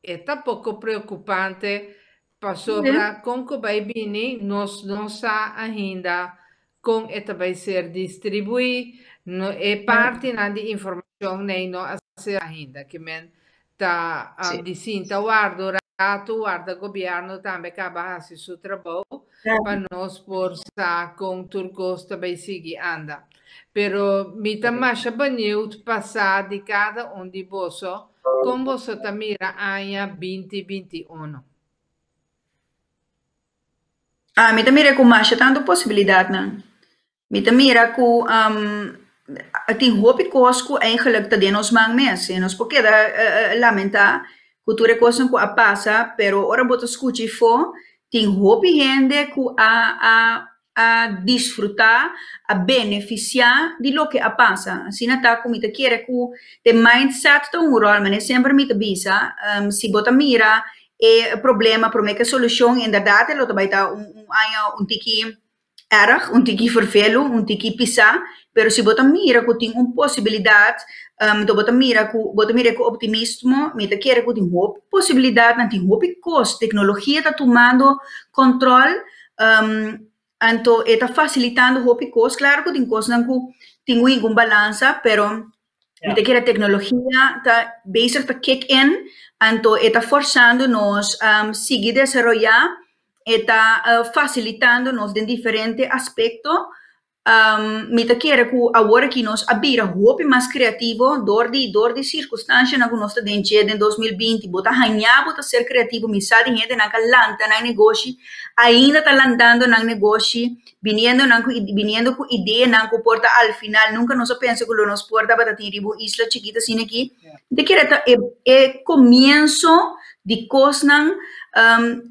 e ta poko preokupante pasobra kon ku bai bini nos no sa ainda kon e ta bai ser distribuí, no e partinan di informashon nei no a ser ainda. Ke men ta di sinta warda ratu warda gobierno tambe kaba hasi su trabou pa nos por sa kon tur kos ta bai sigui anda. Pero mi ta masha benieuwd pa sa di kada un di boso kon boso ta mira aña 2021. Ah, mi ta mira ku masha tantu posibilidatnan. Mi ta mira ku tin hopi kos ku eigenlijk ta den nos man mes. I nos por keda lamentá ku tur e kosnan ku a pasa, pero ora bo ta skucha ifó, tin hopi hende ku a a a disfrutá, a benefisiá di loke a pasa. Asina ta ku mi ta kere ku e mindset ta un ròl, manera semper mi ta bisa, si bo ta mira e problema promé ku e solushon, inderdat e lo ta bai ta un aña un tiki Erg, un tiki fervelu, un tiki pisá, pero si bo ta mira ku tin un posibilidat, anto bo ta mira ku bo ta mira ku optimismo, mi ta kere ku tin hopi posibilidatnan, tin hopi kos, teknologia ta tumando kòntròl, anto e ta fasilitando hopi kos, klaro ku tin kosnan ku tin ku hinka un balansa, pero mi ta kere teknologia ta bezig ta kick in, anto e ta forsando nos sigui desaroyá. E ta fasilitando nos den diferente aspekto. Mi ta kere ku awor aki nos a bira hopi mas kreativo dor di dor di sirkunstanshanan ku nos ta den dje den 2020. Bo ta haña bo ta ser kreativo. Mi sa di hendenan ku a lanta nan negoshi, ainda ta lantando nan negoshi, biniendo nan ku biniendo ku ideanan ku por ta al final nunka nos a pensa ku lo nos por tabata tin riba un isla chikito asina aki. Mi ta kere ta e e komienso di kosnan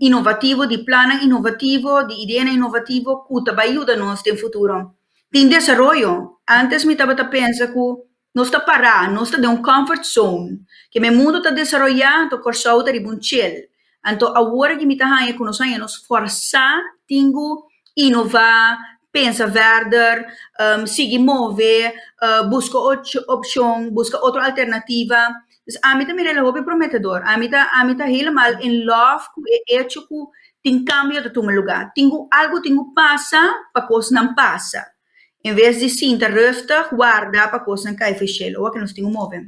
inovativo, di plannan inovativo, di ideanan inovativo ku ta bai yuda nos den futuro. Tin desaroyo. Antes mi tabata pensa ku nos ta pará, nos ta den un comfort zone. Ke men mundu ta desaroyá, anto Kòrsou ta riba un chill. Anto awor aki mi ta haña ku nos haña nos fòrsá tin ku inová, pensa verder, sigui move, buska opshon, buska otro alternativa. Dus ami ta mira el hopi prometedor. Ami ta ami ta helemaal in love ku e echo ku tin kambio ta tuma lugá. Tin ku algu tin ku pasa pa kosnan pasa. En bes di sinta rustig warda pa kosnan kai for shelu. Awor ke nos tin ku move.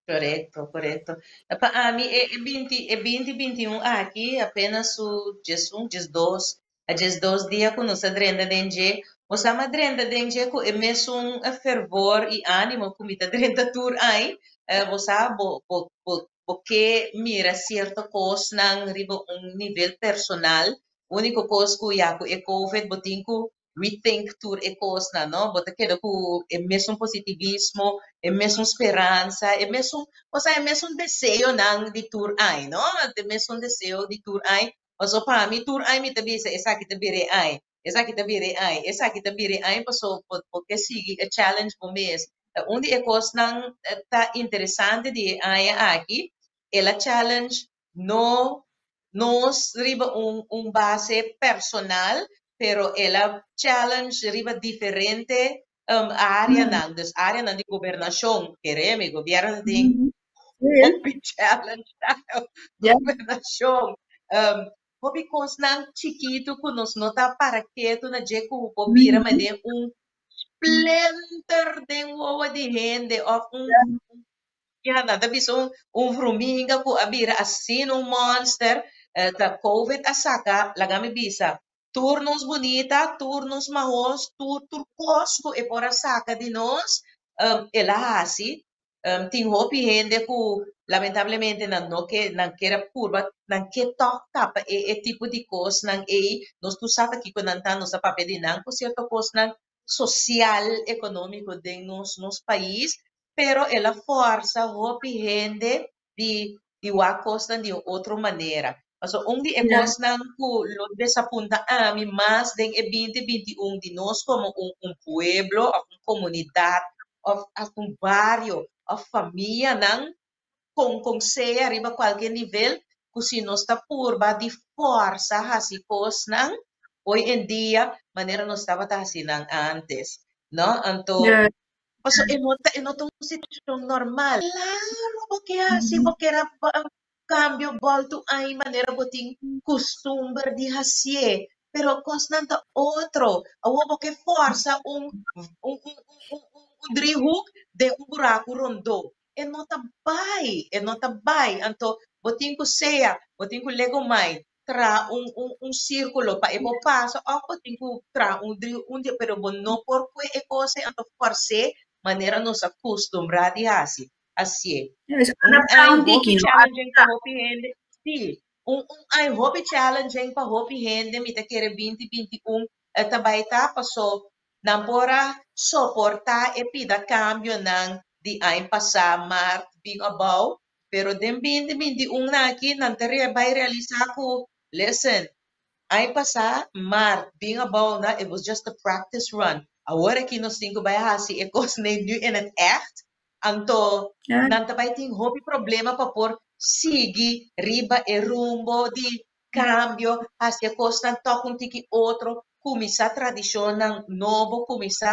Korekto, korekto. Pa ami e e binti e binti binti un aki apenas su 11, 12, a 12 dia ku nos a drenta den dje. Bo sa mi a drenta den dje ku e mesun fervor i ánimo ku mi ta drenta tur ai. Bo sa bo bo bo bo ke mira sierto kosnan riba un nivel personal. Úniko kos ku ya ku e covid bo tin ku rethink tur e kosnan, no? Bo ta keda ku e mesun positivismo, e mesun speransa, e mesun, osea e mesun deseonan di tur ai, no? E mesun deseo di tur ai. Paso pa mi tur ai mi ta bisa esaki ta bira e ai, esaki ta bira e ai, esaki ta bira e ai paso bo bo ke sigui e challenge bo mes. Un di e kosnan ta interesante di e aña aki, el a challenge no nos riba un un base personal, pero el a challenge riba diferente areanan, dus areanan di gobernashon, kere mi, gobierno ta tin hopi challenge gobernashon, hopi kosnan chikitu ku nos no ta para ketu na dje ku por bira manera un splinter den wowo di hende òf un ya nan ta bisa un un vruminga ku a bira asina un monster ta covid a saka laga mi bisa tur nos bunita tur nos mahos tur tur kos ku e por a saka di nos el a hasi tin hopi hende ku lamentablemente nan no ke nan kier a purba nan ke tòg tapa e e tipo di kosnan ei nos tur sa ta kiko nan ta nos a papia di nan ku sierto kosnan sosial ekonómiko den nos nos pais pero el a fòrsa hopi hende di di wak kosnan di un otro manera. Pasobra un di e kosnan ku lo desapunta ami mas den e binti 21 di nos komo un un pueblo òf un komunidat òf hasta un bario òf famianan kon kon sea riba kualke nivel ku si nos ta purba di fòrsa hasi kosnan hoy en dia manera nos tabata hasi nan ántes, no? Anto pasobra e no ta e no ta un situashon normal. Klaro bo ke hasi, bo kier a kambio bòltu ai manera bo tin kustumber di hasié, pero kosnan ta otro. Awor bo ke fòrsa un un un un un driehoek den un buraku rondó. E no ta bai, e no ta bai. Anto bo tin ku sea, bo tin ku legumai traha un un un sírkulo pa e por pasa òf bo tin ku traha un dri un di pero bo no por kue e kos ei anto fòrs'é manera nos a kustumbrá di hasi. Hasié. Es Un adaptá ai un hopi tiki, no? challenging pa hopi hende. Sí, un un ai hopi challenging pa hopi hende mi ta kere 2021 ta bai ta paso nan por a soportá e pida kambionan di aña pasá mart bin abou Pero den 2021 aki nan ta bai realisá ku, listen, aña pasá mart bin abou na it was just a practice run. Awor aki nos tin ku bai hasi e kos nei nu in het echt. Anto nan ta bai tin hopi problema pa por sigui riba e rumbo di kambio, hasi e kosnan tòg un tiki otro, kuminsá tradishonnan nobo, kuminsá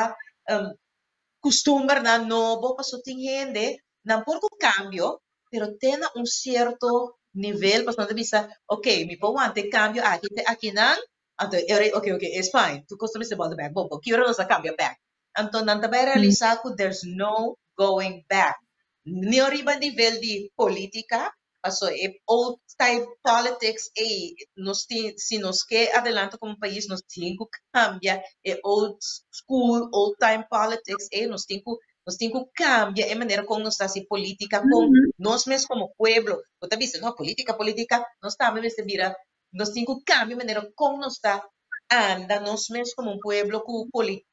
kustumbernan nobo, pasobra tin hende nan por ku kambio, pero te na un sierto nivel, pasobra nan ta bisa, ok, mi por wanta e kambio aki te akinan, anto e ora ei, ok, ok, es fine, tur kos ta mester bòlta bèk, bon, bon, ki ora nos a kambia bèk? Anto nan ta bai realisá ku there's no going back, ni riba nivel di polítika, pasobra e old type politics ei, nos tin, si nos ke adelanta komo pais, nos tin ku kambia e old school, old time politics ei, nos tin ku Nos tin ku kambia e manera kon nos ta hasi polítika, kon nos mes komo pueblo, bo ta bisa, no, polítika, polítika, nos tambe mester bira, nos tin ku kambia e manera kon nos ta anda nos mes komo un pueblo ku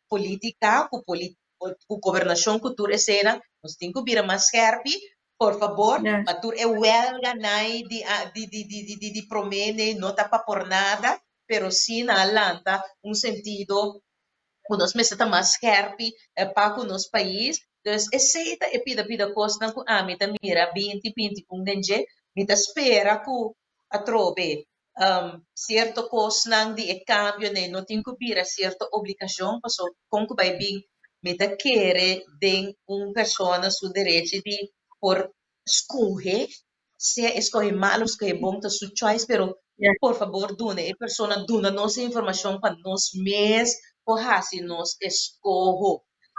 polítika, ku ku gobernashon, ku tur eseinan, nos tin ku bira mas skerpi, por fabor, pa tur e wèlganai di di di di di di promé nei no ta pa por nada, pero sí nan a lanta un sentido. Ku nos mester ta mas skèrpi pa ku nos pais. Dus esei ta e pida pida kosnan ku ami ta mira 2021 den dje. Mi ta spera ku atrobe sierto kosnan di e kambio nei no tin ku bira sierto obligashon paso kon ku bai bin mi ta kere den un persona su derechi di por skohe sea e skohe mal of skohe bon ta su choice pero por fabor duna e persona duna nos e informashon pa nos mes por hasi nos eskoho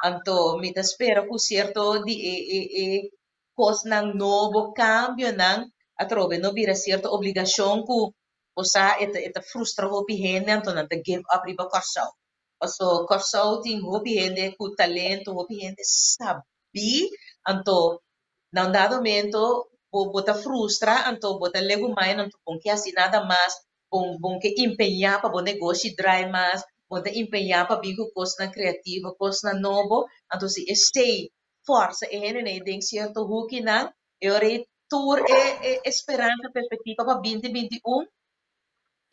anto mi ta spera ku sierto di e e e kosnan nobo kambionan atrobe no bira sierto obligashon ku bo sa e ta e ta frustra hopi hende anto nan ta give up riba Kòrsou paso Kòrsou tin hopi hende ku talento hopi hende sabí anto Na un dado momento bo bo ta frustra anto bo ta legumai anto bon ke hasi nada mas, bon bon ke empeñá pa bo negoshi drai mas, bon ta empeñá pa bin ku kosnan kreativo, kosnan nobo, anto si esei fòrsa e hendenan den sierto hukinan, e ora ei tur e e speransa, perspektiva pa 2021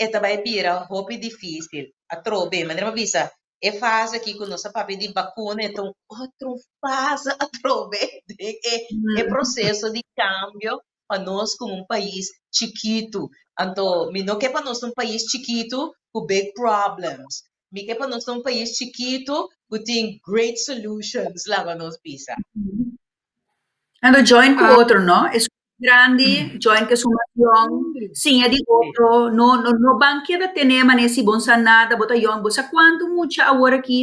e ta bai bira hopi difísil. Atrobe, manera mi a bisa, E fase aki ku nos a papia di bakuna e ta un otro fase atrobe den e e proseso di kambio pa nos komo un pais chikitu. Anto mi no ke pa nos ta un pais chikitu ku big problems. Mi ke pa nos ta un pais chikitu ku tin great solutions, laga nos bisa. Anto join ku otro, no? Esun grandi, join ku esun mas yong, siña di otro, no no no ban keda tene manera si bo no sa nada, bo ta yong, bo sa kuantu mucha awor aki,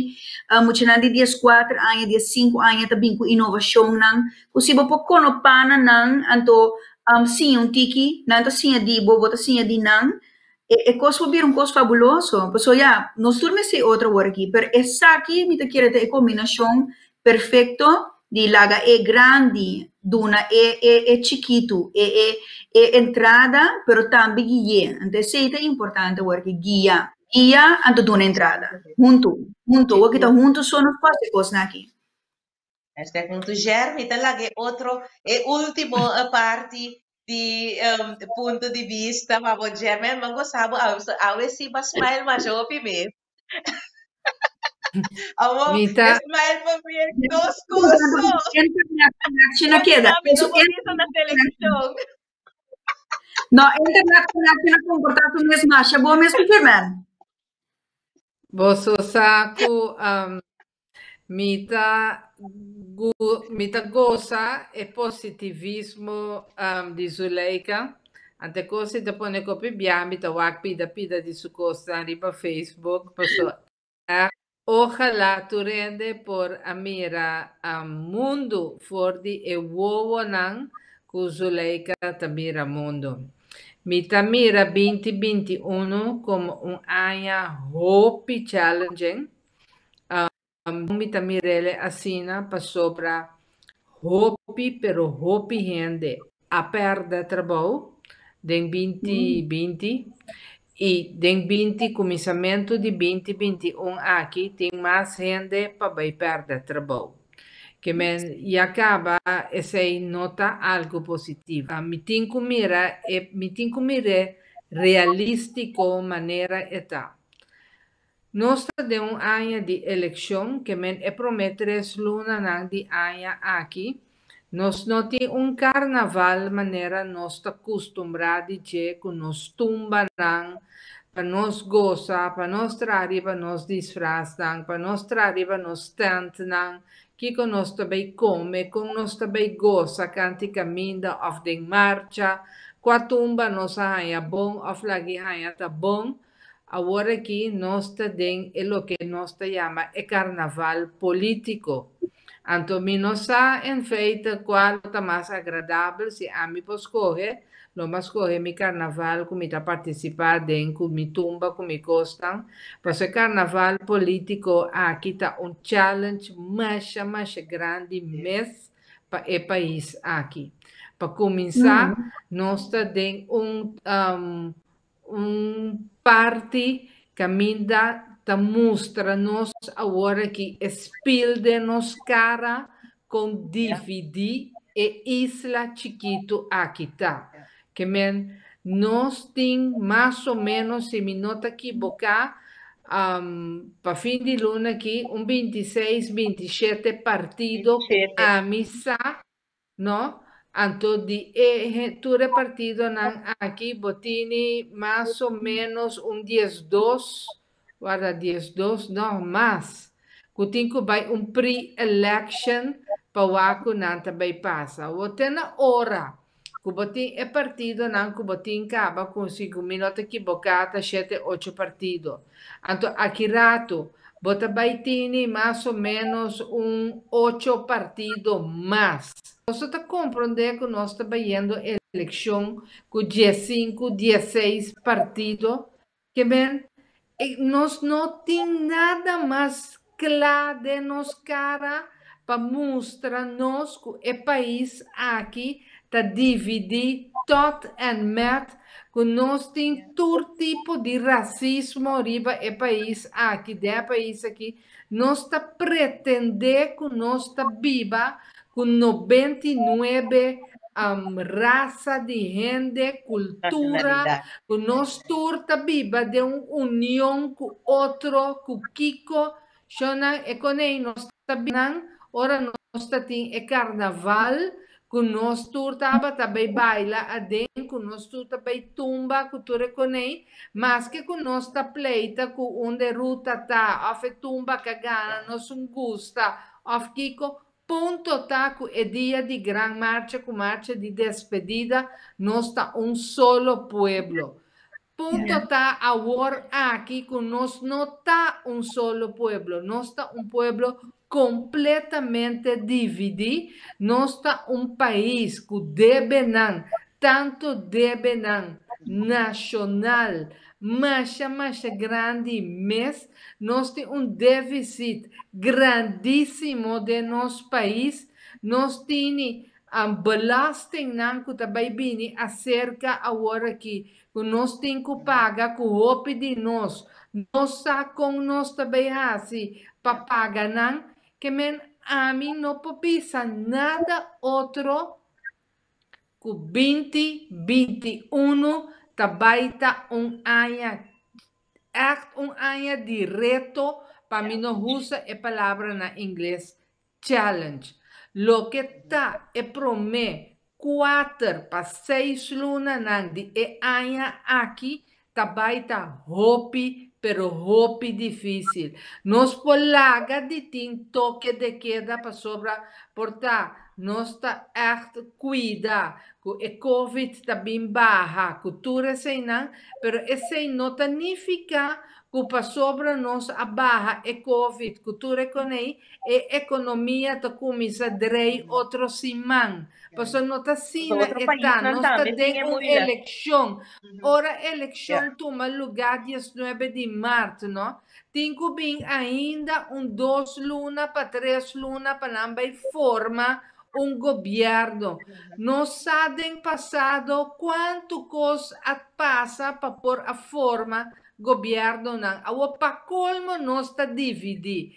muchanan di dieskuater aña, diessinku aña ta bin ku inovashonnan, ku si bo por konopá na nan, anto siña un tiki, nan ta siña di bo, bo ta siña di nan, e e kos por bira un kos fabuloso. Pasobra ya, nos tur mester otro awor aki, pero esaki mi ta kere ta e kombinashon perfekto di laga e grandi duna e e e chikitu e e e entrada, pero tambe gui'é. Anto esei ta importante awor aki, guia. Guia anto duna entrada. Huntu, huntu. Awor ki ta huntu so nos por hasi e kosnan aki. Hashtag huntu. Jeremy ta laga e otro, e ultimo parti di punto di bista pa bo. Jeremy, mi a gosa bo awe, pasobra awe si bo a smile masha hopi mes. Amo, Mi ta smile pa mi es dos cosas. Internet connection a keda. Mi no por bisa na televisión. No, internet connection a comporta su mes masha bon mes ku German. Boso sa ku um, mi ta gu, mi ta gosa e positivismo um, di Zuleika. Ante kos si ta pone kopi bia mi ta wak pida pida di su kosnan riba Facebook paso ojalá tur hende por a mira um, mundu for di e wowonan ku Zuleika ta mira mundu. Mi ta mira 2021 komo un aña hopi challenging. Mi ta mir'ele asina pasobra hopi pero hopi hende a pèrdè trabou den 2020 i den 20 kuminsamentu di 2021 aki tin mas hende pa bai pèrdè trabou. Ke men ya kaba esei no ta algu positivo. Mi tin ku mira e mi tin ku mir'é realístiko manera e ta. Nos ta den un aña di elekshon, ke men e promé tres lunanan di aña aki nos no tin un karnaval manera nos ta kustumbrá di dje ku nos tumbanan pa nos gosa, pa nos traha riba nos disfrasnan, pa nos traha riba nos stèntnan, kiko nos ta bai kome, kon nos ta bai gosa kanti kaminda òf den marcha, kua tumba nos a haña bon òf lag'i haña ta bon. Awor aki nos ta den e loke nos ta yama e karnaval polítiko. Anto mi no sa en feite kual lo ta mas agradabel, si ami por skohe, lo m'a skohe mi karnaval ku mi ta partisipá den ku mi tumba ku mi kosnan, pasobra e karnaval polítiko aki ta un challenge masha masha grandi mes pa e pais aki. Pa kuminsá nos ta den un Un parti kaminda ta mustra nos awor aki e spil den nos kara kon dividí e isla chikitu aki ta. Ke men nos tin mas o ménos, si mi no ta kiboká, Pa fin di luna aki un 26, 27 partido ku 27. ami sa, no? Anto di e tur e partidonan aki bo tini mas o menos un 12, warda, 12, no, mas, ku tin ku bai un pre-election pa wak ku nan ta bai pasa. Bo te na ora ku bo tin e partidonan ku bo tin kaba ku si ku mi no ta ekiboká ta shete, ocho partido. Anto aki ratu bo ta bai tini mas o menos un ocho partido mas. Nos ta komprondé ku nos ta bayendo elekshon ku 15, 16 partido, ke men nos no tin nada mas kla den nos kara pa mustra nos ku e pais aki ta dividí tot en met, ku nos tin tur tipo di rasismo riba e pais aki, den e pais aki. Nos ta pretendé ku nos ta biba ku 99 rasa di hende, kultura, Nacionalidad. Ku nos tur ta biba den un union ku otro, ku kiko, shonnan e konei nos ta binan, ora nos ta tin e karnaval, ku nos tur tabata bai baila aden, ku nos tur ta bai tumba, ku tur e konei, maske ku nos ta pleita ku un de ruta ta, òf e tumba ka gana, nos un gusta, òf kiko, punto ta ku e dia di gran marcha, ku marcha di despedida, nos ta un solo pueblo. Punto ta awor aki ku nos no ta un solo pueblo, nos ta un pueblo kompletamente dividí, nos ta un pais ku debenan, tantu debenan nashonal, masha masha grandi mes, nos tin un défisit grandísimo den nos pais, nos tin belastingnan ku ta bai bini aserka awor aki, ku nos tin ku paga ku hopi di nos, nos sa kon nos ta bai hasi pa paga nan, ke men ami no por bisa nada otro ku 2021 ta bai ta un aña, echt un aña di reto, pa mi no usa e palabra na ingles challenge. Loke ta e promé 4 pa 6 lunanan di e aña aki ta bai ta hopi, pero hopi difísil. Nos por laga di tin toke de keda pasobra por ta nos ta echt kuida ku e COVID ta bin baha, ku tur eseinan, pero esei no ta nifiká ku pasobra nos a baha e COVID, ku tur e konei, e ekonomia ta kuminsá drei otro siman. Pasobra no ta asina Otro e ta, paisnan nos ta tambe den tin e un movida. elekshon. Ora elekshon tuma lugá 19 di mart, no? Tin ku bin ainda un 2 luna pa 3 luna pa nan bai forma un gobièrnu. Nos sa den pasado kuantu kos a pasa pa por a forma gobièrnunan. Awor pa kolmo nos ta dividí.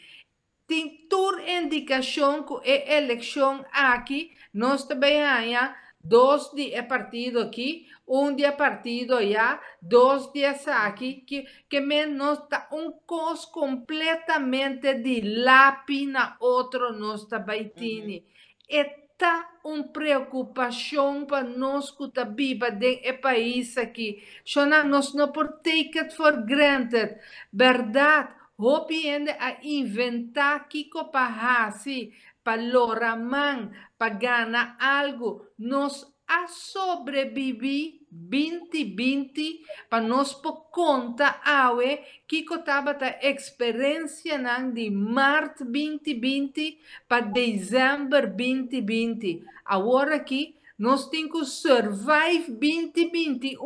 Tin tur indikashon ku e elekshon aki nos ta bai haña dos di e partido aki, un di e partido ya, dos di esaki, ke men nos ta un kos kompletamente di lapi na otro nos ta bai tini. E ta un preokupashon pa nos ku ta biba den e pais aki. Shonnan, nos no por take it for granted. Bèrdat, hopi hende a inventá kiko pa hasi, pa lora man, pa gana algu. Nos a sobrebibí 2020 pa nos por konta awe kiko tabata eksperensianan di mart 2020 pa desèmber 2020. Awor aki nos tin ku survive 2021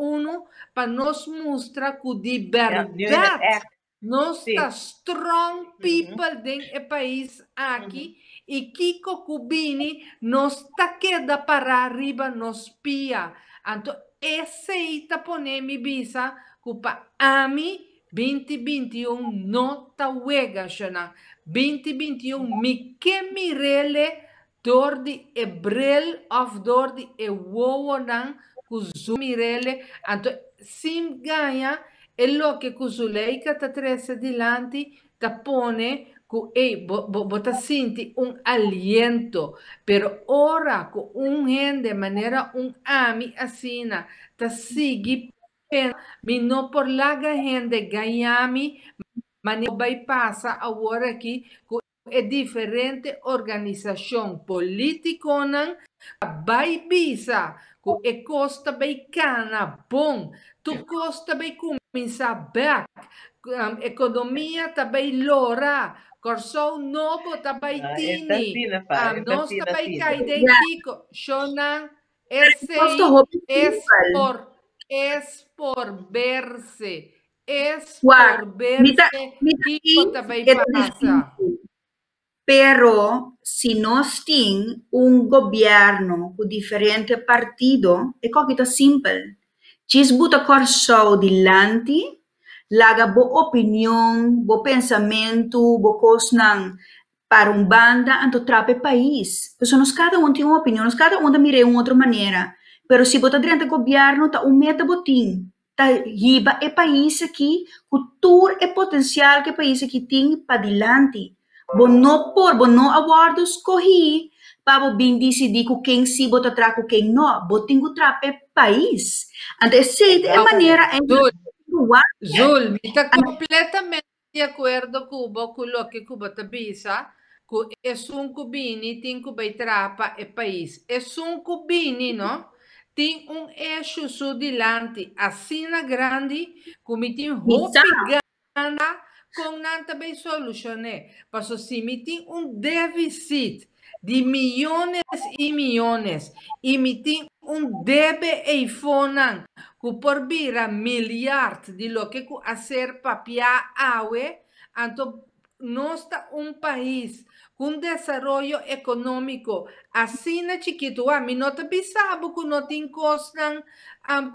pa nos mustra ku di Ja, nu in het bèrdat echt. nos ta strong people den e pais aki i kiko ku bini nos ta keda para riba nos pia. Anto esei ta pone mi bisa ku pa ami 2021 no ta wega, shonnan. 2021 mi ke mir'é dor di e bril òf dor di e wowonan ku zo mir'é, anto sin gaña. E loke ku Zuleika ta trese dilanti ta pone ku ey bo bo bo ta sinti un aliento, pero ora ku un hende manera un ami asina ta sigui pensa mi no por laga hende gaña mi manera bai pasa awor aki ku e diferente organisashon polítikonan ta bai bisa ku e kos ta bai kana bon, tur kos ta bai kuminsá bèk, ekonomia ta bai lora, Kòrsou nobo ta bai tini, nos ta bai kai den kiko, shonnan, esei es por es por verse. Es por verse kiko ta bai pasa. Pero si nos tin un gobièrnu ku diferente partido, e koki ta simpel. Djis buta Kòrsou dilanti, laga bo opinion, bo pensamentu, bo kosnan para un banda anto trapa e pais. Pasobra nos kada un tin un opinion, nos kada un ta mira e un otro manera. Pero si bo ta drenta gobièrnu ta un meta bo tin. ta hiba e pais aki ku tur e potensial ku e pais aki tin padilanti. Bo no por, bo no a wòrdu skohí pa bo bin disidí ku ken sí bo ta traha ku ken no. Bo tin ku traha pa e pais. Anto esei ta e manera en Zul, ku wak. Zul, mi ta kompletamente di akuerdo ku bo ku loke ku bo ta bisa, ku esun ku bini tin ku bai traha pa e pais. Esun ku bini no tin un eshu su dilanti asina grandi ku mi tin hopi gana kon nan ta bai solushon'é. Paso si mi tin un defisit di miyones i miyones i mi tin un debe eifonan ku por bira milyard di loke ku a ser papiá awe, anto nos ta un pais ku un desaroyo ekonómiko asina chikitu. Wak, mi no ta bisa bo ku no tin kosnan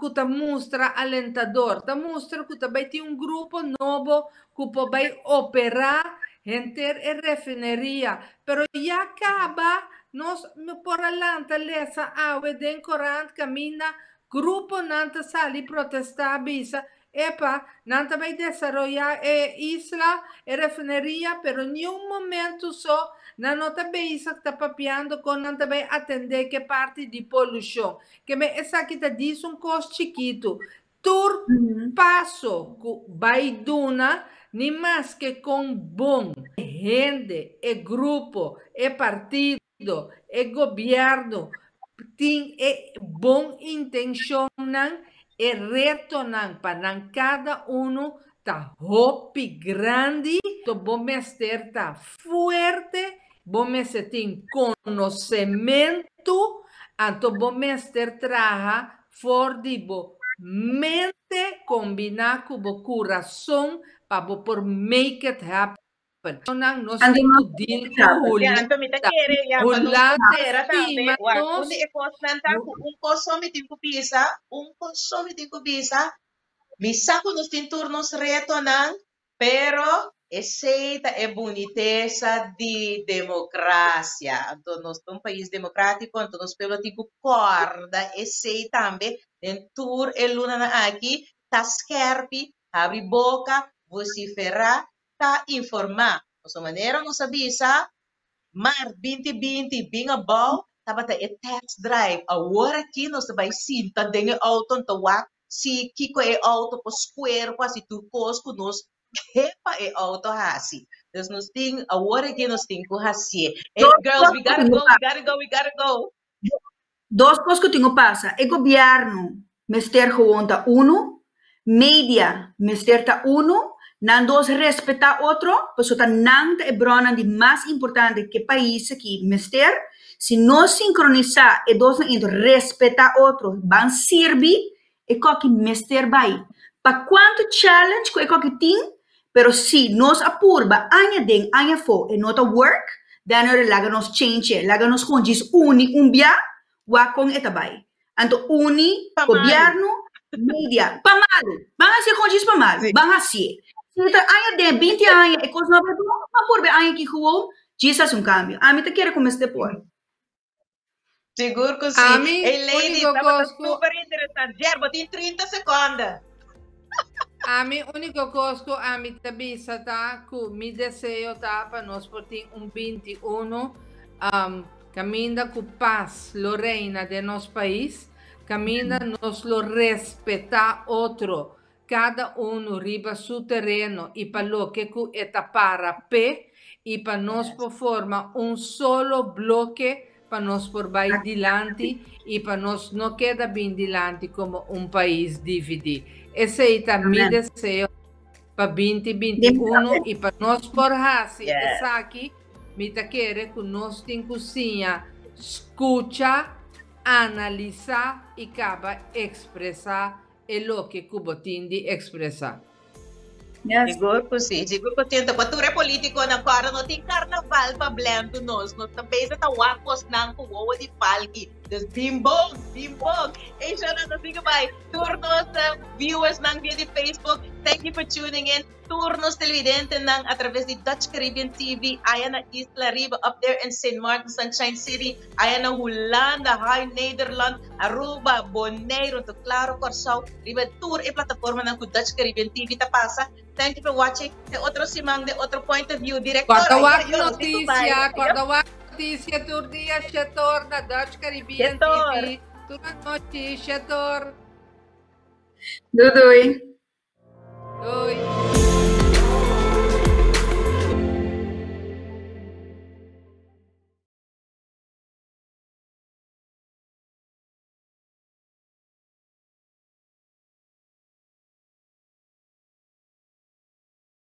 ku ta mustra alentador, ta mustra ku ta bai tin un grupo nobo ku por bai operá henter e refineria, pero ya kaba nos por a lanta lesa awe den korant kaminda gruponan ta sali protestá bisa, Epa, nan ta bai desaroyá e isla, e refineria, pero niun momento so nan no ta bezig ta papiando kon nan ta bai atendé ke parti di polushon. Ke men esaki ta dis un kos chikitu. Tur paso ku bai duna, ni maske kon bon e hende, e grupo, e partido, e gobièrnu tin e bon intenshonnan, e retonan pa nan kada unu ta hopi grandi. Bo mester ta fuerte, bo mester tin konosementu, anto bo mester traha For di bo mente kombiná ku bo kurason pa bo por make it happen. Nan nos Anto tin nos ku deal ku Ya, Hulanda. anto mi ta kere, ya, pa nos Hulanda sera tambe, stima wak, un nos. di e kosnan ta ku un kos so mi tin ku bisa, un kos so mi tin ku bisa, mi sa ku nos tin tur nos retonan, Pero esey ta e bunitesa di democracia. Anto nos ta un pais democratico, anto nos pueblo tin cu corda esey tambe den tur e lunanan aki, ta skerpi, habri boca, vocifera, ta informa. Pasobra manera nos a bisa, Maart binti binti bin abou tabata e test drive. Awor aki nos ta bai sinta den e auto anto wak si kiko e auto por square por hasi tur kos ku nos ke pa e auto hasi. Dus nos tin awor aki nos tin ku hasié. Hey Dos girls kos we ku gotta tin go, ku we gotta go, we gotta go. Dos kos ku tin ku pasa, e gobièrnu mester gewoon ta unu, media mester ta unu, nan dos respetá otro, pasobra ta nan ta e bronnan di mas importante ku e pais aki mester. Si nos sinkronisá e dosnan ento respetá otro, ban sirbi, e koki mester bai. Pa kuantu challenge ku e koki tin, pero si nos a purba aña den aña afó e no ta work, dan ora laga nos change e, laga nos gewoon djis uni un bia, wak kon e ta bai. Anto uni Pa malu. gobièrnu, media, pa malu. Ban hasié gewoon djis pa malu, Sí. ban hasié. Si ta aña den, binti aña e kos no a bai bon, ban purba e aña aki gewoon djis hasi un kambio. Ami ta kere ku mester por. Sigur ku si. Ami Hey ladies, úniko tabata kos ku super interesante. Jer, bo tin 30 sekonde. Ami úniko kos ku ami ta bisa ta ku mi deseo ta pa nos por tin un 21 kaminda ku pas lo reina den nos pais, kaminda nos lo respetá otro, kada unu riba su tereno i pa loke ku e ta para p'e, i pa nos por forma un solo bloke pa nos por bai dilanti i pa nos no keda bin dilanti komo un pais dividí. Esei ta mi deseo pa 2021 i pa nos por hasi esaki mi ta kere ku nos tin ku siña skucha, analisá i kaba ekspresá e loke ku bo tin di ekspresá. Yes. Sigur ku si, sigur ku si. Anto pa tur e politikonan ku ora no tin karnaval pa blèndu nos, nos ta bezig ta wak kosnan ku wowo di palki. Dus bin bon, bin bon. Ey shownan nos tin ku bai. Tur nos viewersnan via di Facebook, thank you for tuning in. Tur nos televidentenan a traves di Dutch Caribbean TV, aya na Isla Riba, up there in Sint Maarten, Sunshine City, aya na Hulanda, Hi Nederland, Aruba, Boneiru, anto klaro Kòrsou, riba tur e plataformanan ku Dutch Caribbean TV ta pasa. Thank you for watching. Te otro siman den otro Point of View. Direktor, Kòrda ayo, wak ayo, nos tin ku bai. notisia, kòrda wak notisia tur dia shetor na Dutch Caribbean Shetor. TV. Tur anochi, shetor. Doei doei.